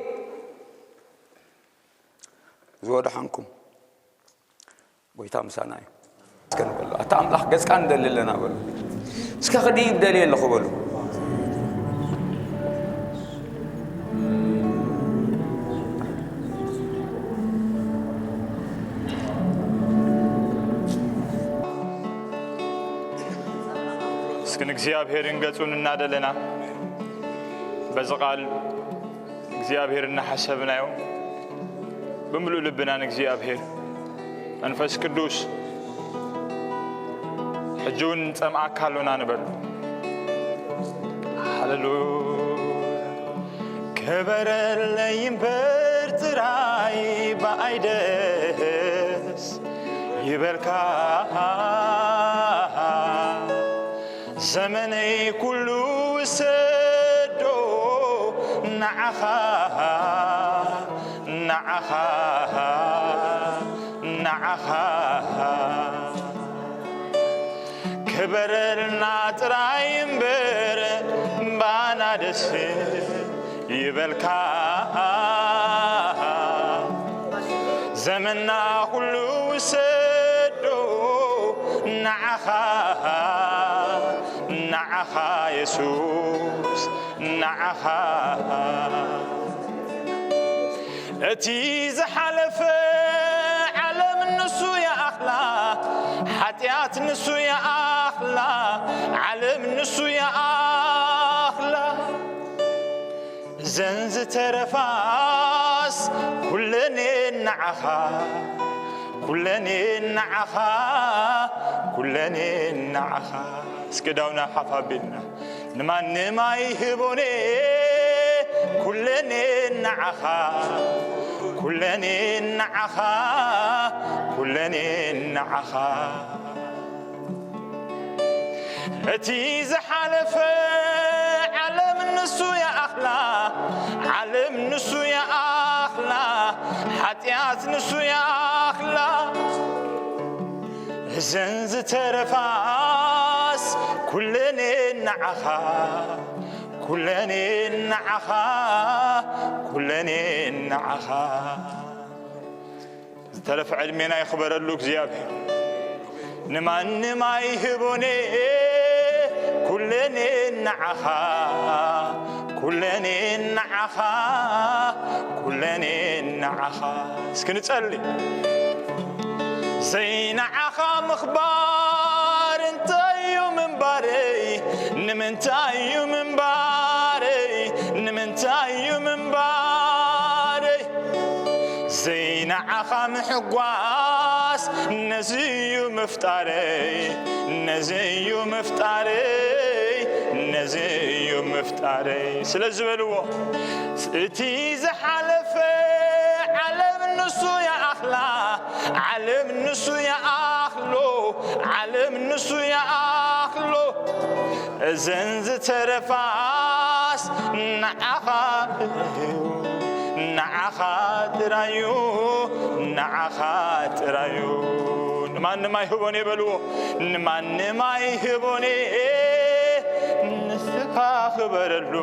ዝወደሓንኩም ጎይታ ምሳና እዩ እስከ ንበሎ ኣታ ኣምላኽ ገጽካ ንደሊ ኣለና በሉ እስከ ክድይብ ደልየ ኣለኹ በሉ እስኪ ንእግዚኣብሔርን ገጹን እናደለና በዚ ቃል እግዚኣብሔር እናሓሰብናዮ ብምሉእ ልብና ንእግዚኣብሔር መንፈስ ቅዱስ ሕጂ እውን ንጸምኣካ ኣሎና ንበሉ ሃሌሉያ ክበረለይ እምበር ጥራይ ብኣይ ደስ ይበልካ። ዘመነይ ኩሉ ሰዶ ንዓኻ፣ ንዓኻ፣ ንዓኻ። ክበረልና ጥራይ እምበር ባና ደስ ይበልካ። ዘመንና ኩሉ ሰዶ ንዓኻ፣ ንዓኻ የሱስ፣ ንዓኻ። እቲ ዝሓለፈ ዓለም ንሱ ይኣኽላ፣ ሓጢኣት ንሱ ይኣኽላ፣ ዓለም ንሱ ይኣኽላ። እዘን ዝተረፋስ ኩለኔ ንዓኻ፣ ኩለኔ ንዓኻ፣ ኩለኔ ንዓኻ። እስኪ ዳውና ሓፍ ኣቢልና ንማንም ኣይህቦኔ፣ ኩለኔ ንዓኻ፣ ኩለኔ ንዓኻ፣ ኩለኔ ንዓኻ። እቲ ዝሓለፈ ዓለም ንሱ ይኣኽላ፣ ዓለም ንሱ ይኣኽላ፣ ሓጢኣት ንሱ ይኣኽላ። እዘን ዝተረፋስ ኩለኔ ንዓኻ፣ ኩለኔ ንዓኻ፣ ኩለኔ ንዓኻ። ዝተረፈ ዕድሜና ይኽበረሉ እግዚኣብሔር። ንማንም ኣይህቦኔ፣ ኩለኔ ንዓኻ፣ ኩለኔ ንዓኻ፣ ኩለኔ ንዓኻ። እስኪ ንጸሊ። ዘይንዓኻ ምኽባር እንታይ እዩ ምንባረይ? ንምንታይ እዩ ምንባረይ? ንምንታይ እዩ ምንባረይ? ዘይንዓኻ ምሕጓስ ነዚ እዩ ምፍጣረይ፣ ነዚ እዩ ምፍጣረይ፣ ነዚ እዩ ምፍጣረይ። ስለዚ በልዎ፣ እቲ ዝሓለፈ ዓለም ንሱ ይኣኽላ፣ ዓለም ንሱ ይኣኽሎ፣ ዓለም ንሱ ይኣኽሎ። እዘን ዝተረፋስ ንዓኻ እዩ፣ ንዓኻ ጥራዩ፣ ንዓኻ ጥራዩ። ንማንም ኣይህቦን እየ በልዎ፣ ንማንም ኣይህቦን እየ። ንስኻ ክበረሉ፣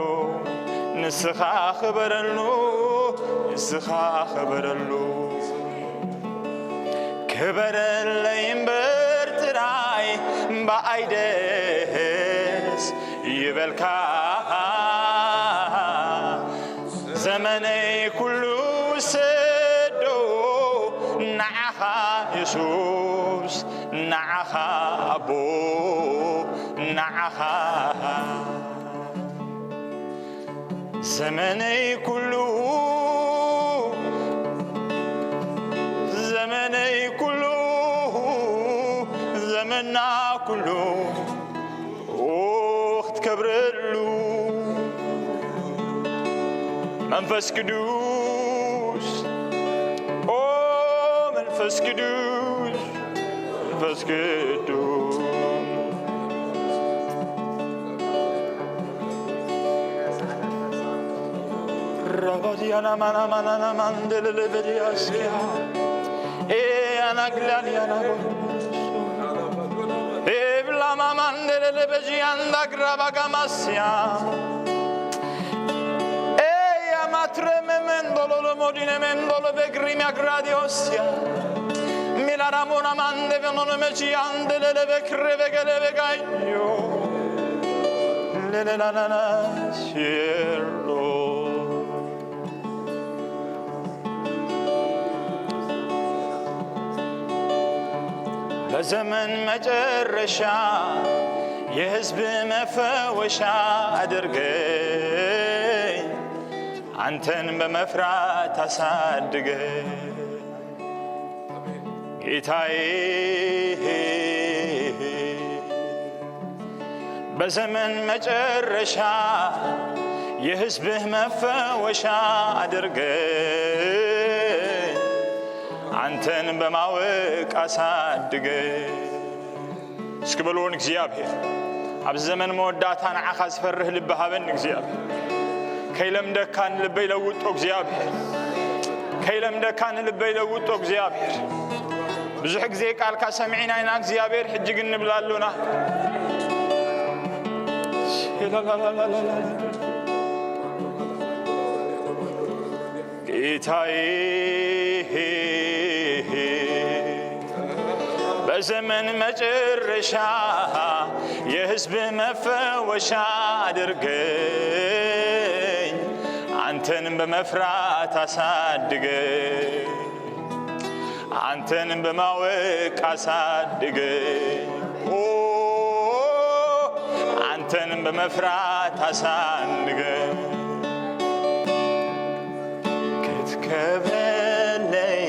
ንስኻ ክበረሉ፣ ንስኻ ክበረሉ። ክበረለይ እምበር ጥራይ ብኣይ ደስ ይበልካ። ዘመነይ ኩሉ ሰዶ ንዓኻ የሱስ፣ ንዓኻ ኣቦ፣ ንዓኻ። ዘመነይ ኩሉ፣ ዘመነይ ኩሉ፣ ዘመና ኩሉ ክትከብረሉ መንፈስ ቅዱስ፣ ኦ መንፈስ ቅዱስ፣ መንፈስ ቅዱስ። ራባዲያና ማናማናና ማንደለለ በዲያስኪያ ኤ አናግላሊያና ኤብላማ ማንደለለ በጂ አንዳግራ ባጋማስያ ኤ አማትረ መመንዶሎ ለሞዲነ መንዶሎ በግሪሚ አግራዲዮስያ ሚላራሞና ማንደ በኖሎ መጂ አንደለለ በክረ በገለ በጋዮ ለለላላላ ሲሎ በዘመን መጨረሻ የሕዝብ መፈወሻ አድርገኝ፣ አንተን በመፍራት አሳድገኝ ጌታዬ። በዘመን መጨረሻ የህዝብህ መፈወሻ አድርገኝ፣ አንተን በማወቅ አሳድገኝ። እስኪ በልዎ ንእግዚኣብሔር፣ ኣብዚ ዘመን መወዳእታ ንዓኻ ዝፈርህ ልቢ ሃበኒ እግዚኣብሔር። ከይለምደካ ንልበይ ለውጦ እግዚኣብሔር፣ ከይለምደካ ንልበይ ለውጦ እግዚኣብሔር። ብዙሕ ግዜ ቃልካ ሰሚዕና ኢና እግዚኣብሔር፣ ሕጂ ግን ንብል ኣሎና። ጌታዬ፣ በዘመን መጨረሻ የሕዝብ መፈወሻ አድርገኝ፣ አንተን በመፍራት አሳድገኝ፣ አንተን በማወቅ አሳድገኝ። ኦ፣ አንተን በመፍራት አሳድገኝ። ክትከብረለይ፣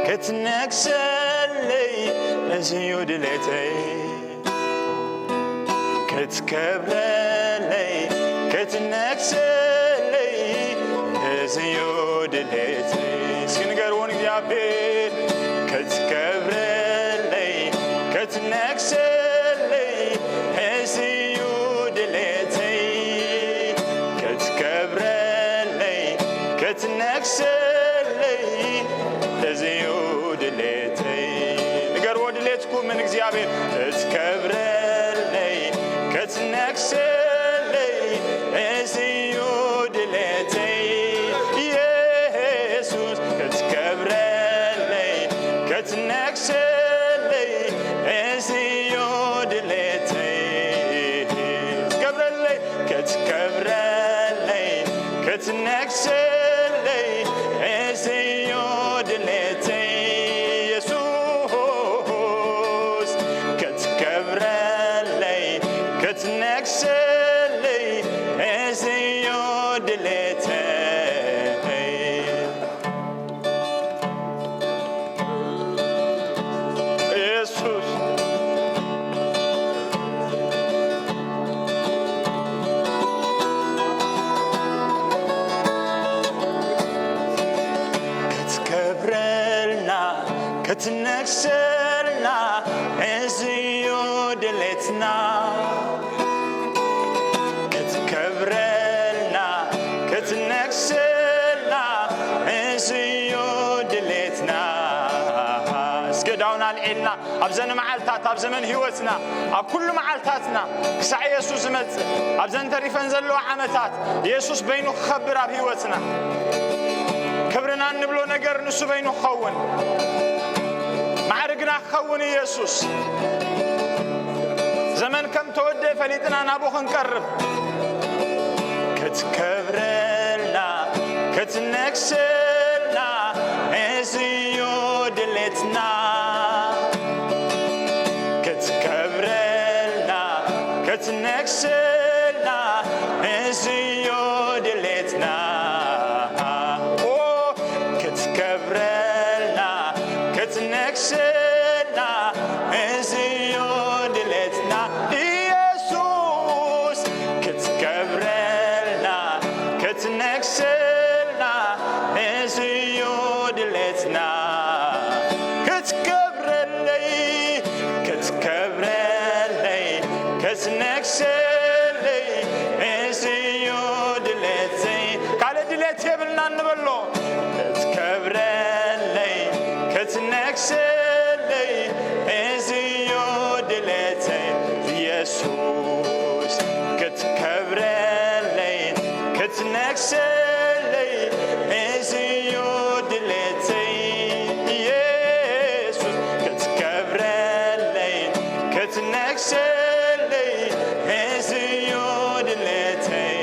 ክትነግሰለይ፣ እዚ እዩ ድሌተይ። ክትከብረለይ፣ ክትነግሰለይ፣ እዚ እዩ ድሌተይ። እስኪ ንገርዎ ንእግዚኣብሔር። ክትከብረለይ፣ ክትነግሰለይ፣ እዚ እዩ ድሌተይ። ክትከብረለይ፣ ክትነግሰለይ፣ እዚ እዩ ድሌተይ። ንገርዎ ድሌትኩም ንእግዚኣብሔር። ክትከብረለይ፣ ክትነግሰለይ፣ እዚ እዩ ድሌተይ። ኢየሱስ፣ ክትከብረለይ፣ ክትነግሰለይ፣ እዚ እዩ ድሌተይ። ክትከብረለይ፣ ክትከብረለይ፣ ክትነግሰለይ፣ እዚ እዩ ድሌተይ። ኢየሱስ፣ ክትከብረለይ፣ ክትነግሰለይ፣ እዚ እዩ ድሌተይ። ኢየሱስ፣ ክትከብረልና፣ ክትነግሰልና፣ እዚ እዩ ድሌትና። ክትከብረልና፣ ክትነግሰልና፣ እዚ እዩ ድሌትና። እስከ ዳውን ኣልዒልና፣ ኣብ ዘን መዓልታት፣ ኣብ ዘመን ህይወትና፣ ኣብ ኩሉ መዓልታትና፣ ክሳዕ የሱስ ዝመጽእ፣ ኣብ ዘን ተሪፈን ዘለዋ ዓመታት፣ የሱስ በይኑ ክኸብር ኣብ ህይወትና። ክብርና እንብሎ ነገር ንሱ በይኑ ክኸውን፣ ማዕርግና ክኸውን ኢየሱስ። ዘመን ከም ተወደአ ፈሊጥና ናብኡ ክንቀርብ። ክትከብረልና፣ ክትነግሰልና፣ እዚ እዩ ድሌትና። ክትከብረልና፣ ክትነግሰልና፣ እዚ እዩ ድሌትና። ኦ፣ ክትከብረልና፣ ክትነግሰልና፣ እዚ እዩ ድሌትና። ኢየሱስ፣ ክትከብረልና፣ ክትነግሰልና፣ እዚ እዩ ድሌትና። ክትከብረለይ፣ ክትከብረለይ፣ ክትነግሰለይ፣ እዚ እዩ ድሌተይ። ካልእ ድሌት የብልናን ንበሎ። ክትከብረለይ፣ ክትነግሰለይ፣ እዚ እዩ ድሌተይ። ኢየሱስ፣ ክትከብረለይ፣ ክትነግሰለይ፣ እዚ እዩ ድሌተይ። ኢየሱስ፣ ክትከብረለይ፣ ክትነግሰለይ፣ እዚ እዩ ድሌተይ።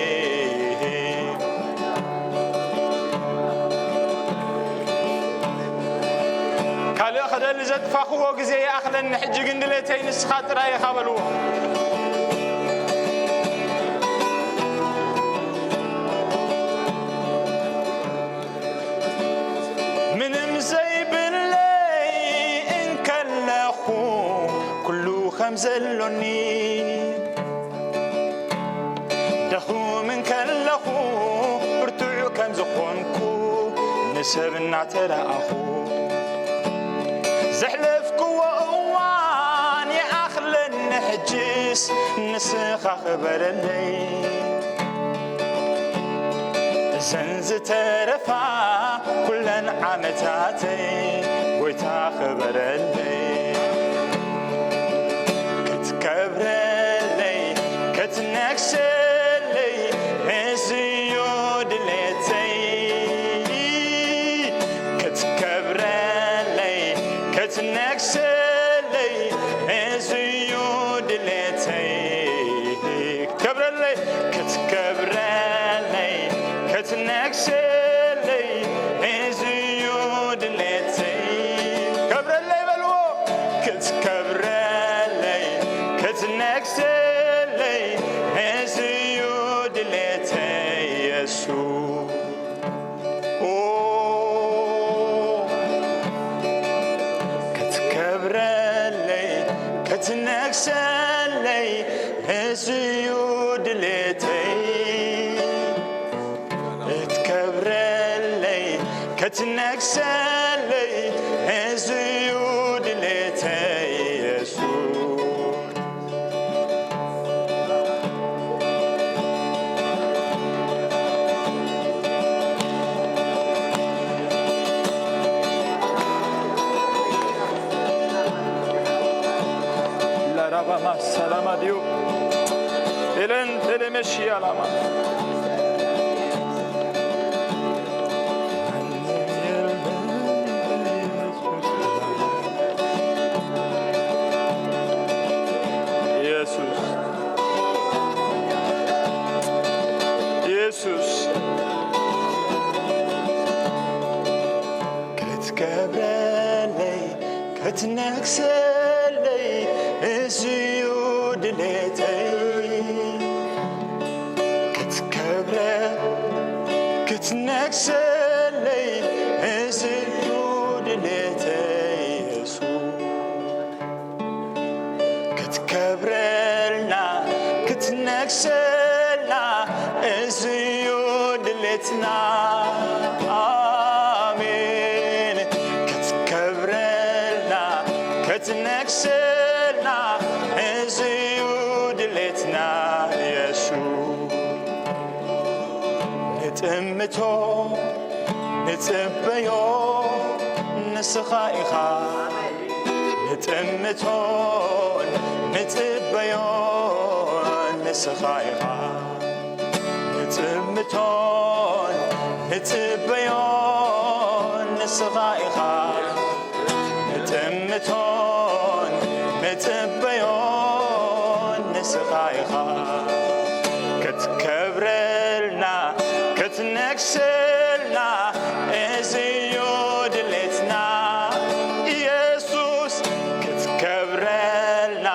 ካልእ ክደሊ ዘጥፋኽዎ ግዜ ይኣኽለኒ፣ ሕጂ ግን ድሌተይ ንስኻ ጥራይ ኢኻ በልዎ። ምንም ዘይብለይ እንከለኹ፣ ኩሉ ከም ዘሎኒ፣ ደኹም እንከለኹ፣ ሰብ እናተረኣኹ ዘሕለፍክዎ እዋን ይኣኽለኒ፣ ሕጅስ ንስኻ ክበረለይ። እዘን ዝተረፋ ኩለን ዓመታተይ፣ ጎይታ ክበረለይ። ክትከብረለይ፣ ክትነግሰለይ፣ እዚዩ ድሌተይ። ክትከብረለይ፣ ክትነግሰለይ፣ እዚዩ ድሌተይ። ክትከብረለይ፣ ክትከብረለይ፣ ክትነግሰለይ፣ እዚዩ ድሌተይ። ከብረለይ በልዎ። ክትከብረለይ፣ ክትነግሰለይ፣ እዚዩ ድሌተይ የሱስ። ኦ፣ ክትከብረለይ፣ ክትነግሰለይ፣ እዚዩ ድሌተይ። ክትከብረለይ፣ ክትነግሰለይ፣ እዚዩ ድሌተይ የሱስ። ላራባ ማሳላማ ዲዩ ኤለን ቴሌሜሺ ያላማ። ኢየሱስ፣ ኢየሱስ፣ ክትከብረለይ፣ ክትነግሰለይ፣ እዚዩ ድሌተይ። ክትከብረ፣ ክትነግሰለይ፣ እዚዩ ድሌተይ የሱስ። ክትከብረልና፣ ክትነግሰልና፣ እዚዩ ድሌትና። ኣሜን። ክትከብረልና፣ ክትነግሰልና፣ እዚዩ ድሌትና የሱስ። ንጥምቶ፣ ንጽበዮ፣ ንስኻ ኢኻ። ንጥምቶን ንጽበዮን ንስኻ ኢኻ። ንጥምቶን ንጽበዮን ንስኻ ኢኻ። ንጥምቶን ንጽበዮን ንስኻ ኢኻ። ክትከብረልና፣ ክትነግሰልና፣ እዚዩ ድሌትና። ኢየሱስ፣ ክትከብረልና፣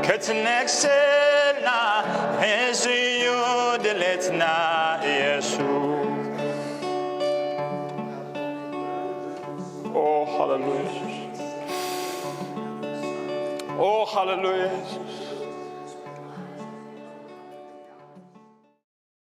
ክትነግሰልና፣ እዚዩ ድሌትና። ኢየሱስ። ኦ፣ ሃሌሉያ። ኦ፣ ሃሌሉያ።